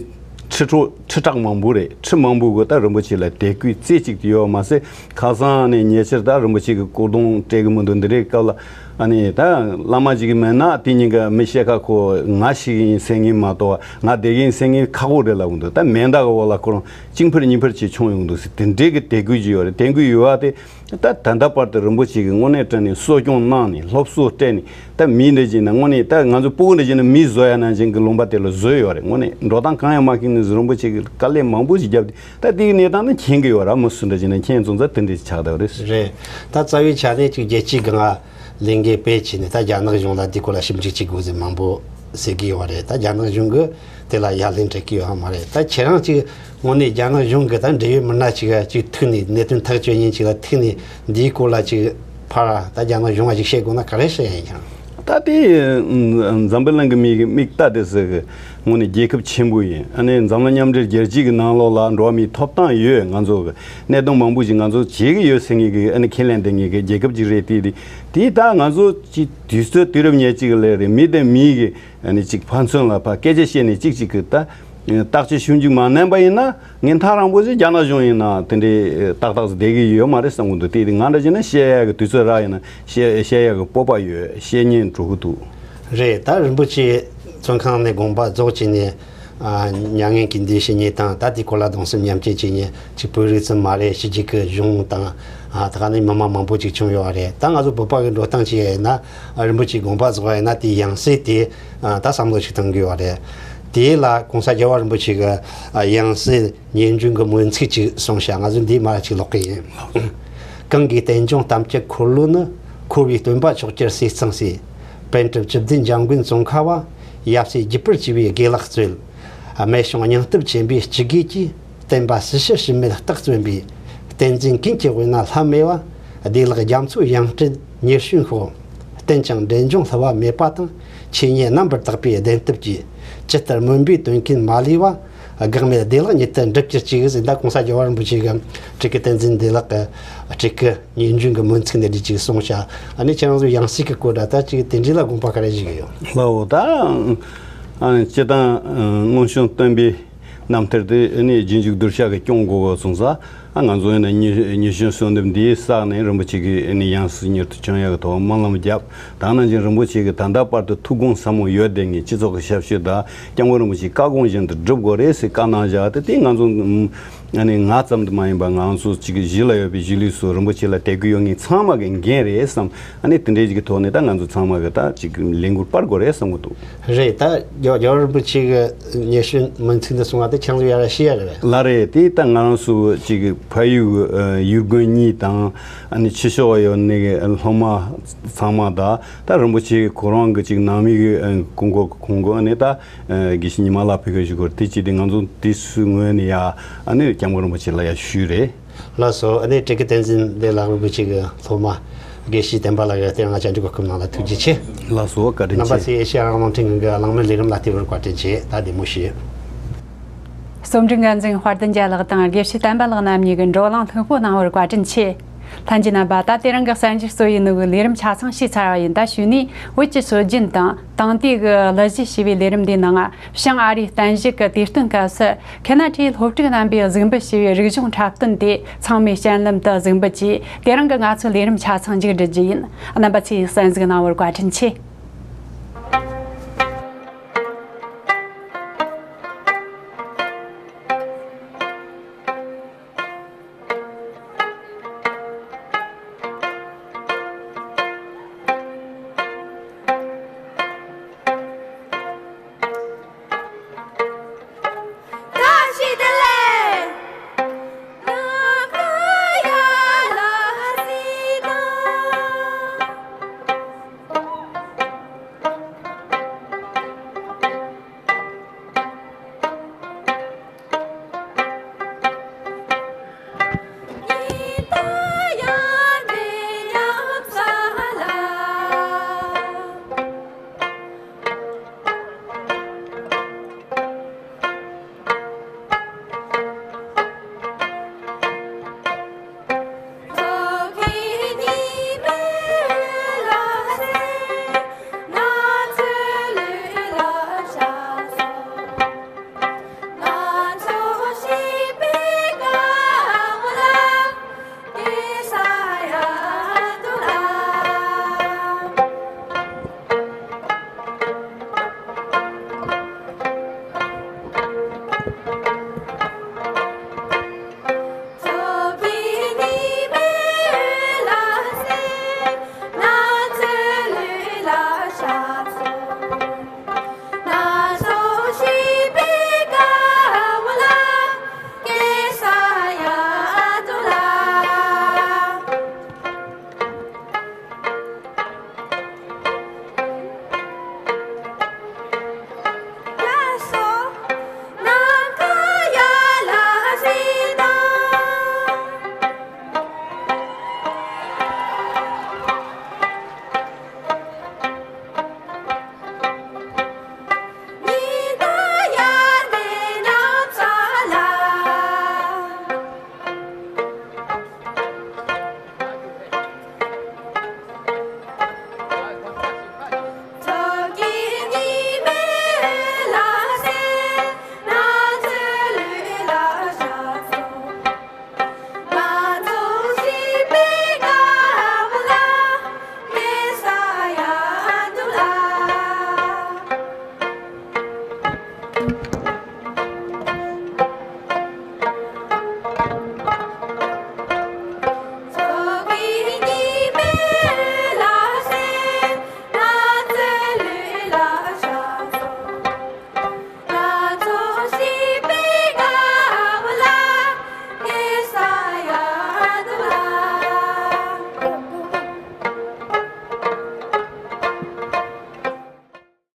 ཁྲི་ཕྲག་ཁྲི་ཕྲག་མང་པོ་རེད། ཁྲི་མང་པོ་གི་ད་རིན་པོ་ཆེ་ལ་དད་གུས་རྩེ་གཅིག་ཏུ་ཡོད་མ་ཟད་ཁ་སང་ནས་ཉེ་ཆར་ད་རིན་པོ་ཆེ་གི་སྐུ་གདུང་སྤྲད་གི་མི་འདུག་འདི་འདྲའི་སྐབས་ལ་ཨ་ནི་ད་བླ་མ་ཅིག་གི་མེད་ན་དེ་ཉིན་ག་མི་ཤེས་ཁ་ཁོ་ང་ཤི་གི་ཡིན་ཟེར་མཁན་མ་གཏོགས་ང་བསྡད་གི་ཡིན་ཟེར་མཁན་ཁག་པོ་རེད་ལབ་གི་འདུག་ད་མེ་མདའ་གི་འོག་ལ་ཁོ་རང་གཅིག་འཕུར་གཉིས་འཕུར་བྱས་མཆོང་ཡོང་གི་འདུག་ཟེར། དེ་འདྲའི་གི་དད་གུས་ཅིག་ཡོད་རེད། དད་གུས་ཡོད་པ་དེ་ད་ད་ལྟ་བར་དུ་རིན་པོ་ཆེ་གི་དངོས་གནས་དྲང་གནས་གསོ་སྐྱོང་གནང་ནས་སློབ་གསོ་སྤྲད་ནས་ད་མི་འདྲ་བྱས་ན་དངོས་གནས་ད་ང་ཚོ་སྤུ་གུ་འདྲ་བྱས་ན་མི་བཟོ་ཡ་ནང་བཞིན་གི་ལུང་པ་དེ་ལ་བཟོས་ཡོད་རེད། དངོས་གནས་འགྲོ་སྟངས་གང་ཡང་མ་མཁྱེན་ནས་རིན་པོ་ཆེ་གི་དཀའ་ལས་མང་པོ་ཞིག་བརྒྱབ་སྟེ་ད་དེའི་གནས་སྟངས་ནི་མཁྱེན་གི་ཡོད་ར། མི་སུ་འདྲ་བྱས་ན་མཁྱེན་སོང་ཙང་དེ་འདྲ་ཆགས་བསྡད་པ་རེད། རེད། ད་རྩ་བའི་ཆ་ནས་ཅིག་རྒྱལ་སྤྱིའི་སྒང་ལ་ལས་འགུལ་སྤེལ་བྱས་ནས་ད་རྒྱ་ནག་གཞུང་ལ་འདི་སྐོར་ལ་ཞིབ་འཇུག་བྱེད་དགོས་ཟེར་མང་པོ་ཟེར་གི་ཡོད་རེད། ད་རྒྱ་ནག་གཞུང་གིས་དེ་ལ་ཡ་ལན་སྤྲད་ཀྱི་ཡོད་མ་རེད། ད་ཁྱེད་རང་ཅིག་དངོས་གནས་རྒྱ་ནག་གཞུང་གི་ད་འབྲེལ་ཡོད་མི་སྣ་ཅིག་ག་ཅིག་ཐུག་ནས་གནད་དོན་ཐག་གཅོད་མཁན་ཅིག་ལ་ཐུག་ནས་འདིའི་སྐོར་ལ་ཅིག་ཕར་ད་རྒྱ་ནག་གཞུང་ལ་ཅིག་བཤད་དགོས་ན་ག་རེ་བཤད་ཡིན་ཀྱང་། ད་དེ་འཛམ་བུ་གླིང་གི་མི་གི་མིག་ལྟ་དེ་ཟེར་གི་དངོས་གནས་རྒྱལ་ཁབ་ཆེན་པོ་ཡིན། ཨ་ནི་འཛམ་གླིང་མཉམ་འབྲེལ་རྒྱལ་སྤྱི་གི་ནང་ལོགས་ལ་འགྲོ་བ་མིའི་ཐོབ་ཐང་ཡོད། ང་ཚོ་གི་གནད་དོན་མང་པོ་ཞིག་ང་ཚོ་བྱེད་གི་ཡོད་ཟེར་མཁན་གི་ཨ་ནི་ཁས་ལེན་བསྡད་མཁན་གི་རྒྱལ་ཁབ་ཅིག་རེད། དེ་དེ་དེ་ད་ང་ཚོ་ཅིག་དུས་ཚོད་དུས་རབས་ཉེར་གཅིག་གི་ལས་རེད། མི་དང་མི་གི་ཨ་ནི་ཅིག་ཕན་ཚུན་ལ་ཕར་སྐད་ཆ་བཤད་ནས་ཅིག་ཅིག་གི་ད་བརྟག་དཔྱད་ཞིབ་འཇུག་མ་གནང་པ་ཡིན་ན་ངས་ཐག་རིང་པོ་ཞིག་རྒྱ་ནག་གཞུང་ཡིན་ན་དེ་འདྲའི་ཏག་ཏག་བསྡད་ཀྱི་ཡོད་མ་རེད་བསམ་གི་འདུག་དེ་ང་འདྲ་བྱས་ན་བཤད་ཡག་གི་དུས་ཚོད་རག་ཡིན་ན་བཤད་བཤད་ཡག་གི་སྤོབས་པ་ཡོད། བཤད་ཉན་འགྲོ་གི་འདུག་རེད། ད་རིན་པོ་ཆེ་བཙོན་ཁང་ནས་དགོངས་པ་རྫོགས་བྱས་ནས་ཨ་མྱ་ངན་གུས་འདུད་ཞུ་མཁན་དང་ད་དེའི་སྐོར་ལ་གདུང་སེམས་མཉམ་སྐྱེད་བྱེད་མཁན་ཅིག་བོད་རིགས་ཙམ་མ་རེད། ཕྱི་རྒྱལ་གྱི་གཞུང་དང་ཨ་ད་ག་ནས་མི་མང་མང་པོ་ཅིག་བྱུང་ཡོད་རེད། ད་ང་ཚོ་བོད་པ་གི་འགྲོ་སྟངས་ཅིག་ཡིན་ན་ཨ་རིན་པོ་ཆེ་དགོངས་པ་རྫོགས་པ་ཡིན་ན་དེའི་ཡང་སྲིད་དེ་ཨ་ད་བསམ་བློ་ཞིག་གཏོང་དགོས་པ་རེད། དེ་ལ་༸གོང་ས་༸རྒྱལ་བ་རིན་པོ་ཆེ་གི་ཡང་སྲིད་ཉེར་བདུན་གྱི་མོན་ཚིག་ཅིག་གསུངས་ཤག་ང་ཚོས་འདིའི་མར་ཅིག་ཀློག་གི་ཡིན། གང་གིས་བསྟན་སྐྱོང་དམ་བཅའ་འཁོར་ལོ་ནི། འཁོར་བའི་སྟོན་པ་མཆོག་གྱུར་ཟས་གཙང་སྲས། པཎ་གྲུབ་བཅུ་བདུན་འཇམ་མགོན་ཙོང་ཁ་བ། ཡབ་སྲས་བརྒྱུད་པར་བཅས་པའི་དགེ་ལེགས་སྩོལ། རྨད་བྱུང་སྙིང་སྟོབས་ཆེན་པོའི་སྤྱི་དགེ་གིས། བསྟན་པ་སྲིད་ཕྱི་ཕྱི་མེད་རྟག་བརྩོན་པའི། བསྟན་འཛིན་ཀུན་གྱི་དབུས་ན་ལྷམ་མེ་བ། བདེ་ལེགས་རྒྱ་མཚོའི་ཡང་སྤྲུལ་ཉེར་བྱོན་ཤོག་བསྟན་ཅིང་འབྲེལ་འབྱུང་བསླུ་བ་མེད་པ་དང་། ཆོས་ཉིད་རྣམ་པར་དག་པའི་བདེན་སྟོབས་ཀྱིས། ཇི་ལྟར་སྨོན་པའི་དོན་ཀུན་མ་ལུས་པ། འགག་མེད་བདེ་ལེགས་ཉིད་དུ་འགྲུབ་གྱུར་ཅིག་ཟེར། ད་༸གོང་ས་༸རྒྱལ་བ་རིན་པོ་ཆེ་གི་སྤྲུལ་སྐུ་བསྟན་འཛིན་བདེ་ལེགས་ཀྱི་སྤྲུལ་སྐུ་ཉེར་བདུན་གྱི་མོན་ཚིག་འདི་འདྲ་ཅིག་གསུངས་ཤག་ཨ་ནི་ཁྱེད་རང་ཚོ་ཡང་སྲིད་ཀྱི་སྐོར་ད་ལྟ་ཅིག་དེ་འདྲ་ལ་དགོངས་པ་ག་རེ་བཞེས་ཀྱི་ཡོད། ལའོ་ད། ཨ་སྤྱི་དང་། ཨ་སྔོན་བྱོན་སྟོན་པའི་རྣམ་ཐར་དེ་ཨ་ནི་རྗེས་འཇུག་གདུལ་བྱ་གིས་སྐྱོང་དགོས་པ་སོང་ཙང་། ཨ་ང་ཚོ་ཡིན་ན་ཉི་ཉི་གཞོན་གསོན་འདེབས་འདིའི་ས་ནས་རིན་པོ་ཆེ་གི་ཨ་ནི་ཡང་སྲིད་མྱུར་དུ་བྱོན་ཡག་གི་ཐོག་སྨོན་ལམ་བརྒྱབ། ད་ནང་བཞིན་རིན་པོ་ཆེ་གི་ད་ལྟ་བར་དུ་ཐུགས་དགོངས་ཟབ་མོ་ཡོད་བསྡད་མཁན་སྤྱི་ཚོགས་ཀྱི་ཞབས་ཞུ་དང་སྐྱབས་མགོན་རིན་པོ་ཆེའི་བཀའ་དགོངས་བཞིན་དུ་སྒྲུབ་དགོས་རེད་ཟེར་བཀའ་གནང་བཞག་དེ་དེ་ང་ཚོ་ཨ་ནི་ང་ཙམ་དུ་མ་ཡིན་པ་ང་ཚོ་གཅིག་གཞིས་ལ་ཡོད་པའི་གཞིས་ལུས་སུ་རིན་པོ་ཆེ་ལ་དད་གུས་ཡོད་མཁན་ཚང་མ་གི་འགན་རེད་བསམ། ཨ་ནི་དེ་འདྲའི་ཞིག་གི་ཐོག་ནས་ད་ང་ཚོ་ཚང་མ་གི་ད་ཅིག་ལས་འགུལ་སྤར་དགོས་རེད་བསམ་གི་འདུག་རེད། ད་རྒྱལ་རྒྱལ་བ་རིན་པོ་ཆེ་གི་ཉེར་བདུན་མོན་ཚིག་འདི་གསུང་བ་དེ་ཁྱེད་ཚོ་ཡར་ཤེས་ཡ་རེད་པས། ལགས་རེད། དེ་ད་ང་རང་ཚོ་ཅིག་ཕ་ཡུལ་ཡུལ་དགོན་གཉིས་དང་ཨ་ནི་ཕྱི་ཕྱོགས་ཡོད་ནི་གི་སློབ་མ་ཚང་མ་ད་ད་རིན་པོ་ཆེ་ཁོ་རང་གི་ཅིག་ནང་མི་གི་ཁོང་གོ་ཁོང་གོ་ཨ་ནི་ད་དགེ་བཤེས་ཉི་མ་ལགས་ཕེབས་གི་བཞུགས་གོ་དེ་ཅི་དེ་ང་ཚོ་དེ་སུ་ངོས་ནས་ཡ་ཨ་ནི་སྐྱབས་མགོན་རིན་པོ་ཆེ་ལ་ཡ་ཞུས་རེད། ལགས་སོ། ཨ་ནི་སྤྲུལ་སྐུ་བསྟན་འཛིན་བདེ་ལེགས་རིན་པོ་ཆེ་གི་སློབ་མ་དགེ་བཤེས་བསྟན་པ་ལགས་ཀྱིས་དེ་རིང་ང་བཅར་འདྲི་གོ་སྐབས་གནང་ལ་ཐུགས་རྗེ་ཆེ། ལགས་སོ། བཀའ་དྲིན་རྣམ་པ་ཆེ། ཚོས་ཨེ་ཤེ་ཡ་རང་དབང་རླུང་འཕྲིན་ཁང་གི་གླེང་མོལ་ལས་རིམ་ལ་བལྟས་པར་བཀའ་དྲིན་ཆེ། ད་བདེ་མོ་བྱོས། རྩོམ་སྒྲིག་འགན་འཛིན་དཔལ་ལྡན་རྒྱལ་ལགས་དང་དགེ་བཤེས་བསྟན་པ་ལགས་རྣམ་གཉིས་ཀྱིས་བགྲོ་གླེང་ལྷུག་པོ་གནང་བར་བཀའ་དྲིན་ཆེ། ལྷན་རྒྱས་རྣམ་པ། ད་དེ་རིང་གི་གསར་འགྱུར་གཙོ་བོ་ཡིན་ནོ་གི་ལས་རིམ་ཆ་ཚང་ཞུས་ཚར་བ་ཡིན། ད་གཞུག་ནས་བོད་ཀྱི་སྲོལ་རྒྱུན་དང་དེང་དུས་ཀྱི་གླུ་གཞས་ཞེས་པའི་ལས་རིམ་འདིའི་ནང་བྱང་ཨ་རིའི་བསྟན་བཤིག་གི་དུས་སྟོན་སྐབས་སུ་ཁེ་ན་ཊའི་སློབ་ཕྲུག་རྣམ་པས་གཟིགས་འབུལ་ཞུས་པའི་རིག་གཞུང་འཁྲབ་སྟོན་དེ་ཚང་མས་སྤྱན་ལམ་དུ་གཟིགས་འབུལ་གྱིས། དེ་རིང་གི་ང་ཚོའི་ལས་རིམ་ཆ་ཚང་མཇུག་སྒྲིལ་རྒྱུ་ཡིན། རྣམ་པ་ཚོས་གསན་གཟིགས་གནང་བར་བཀའ་དྲིན་ཆེ།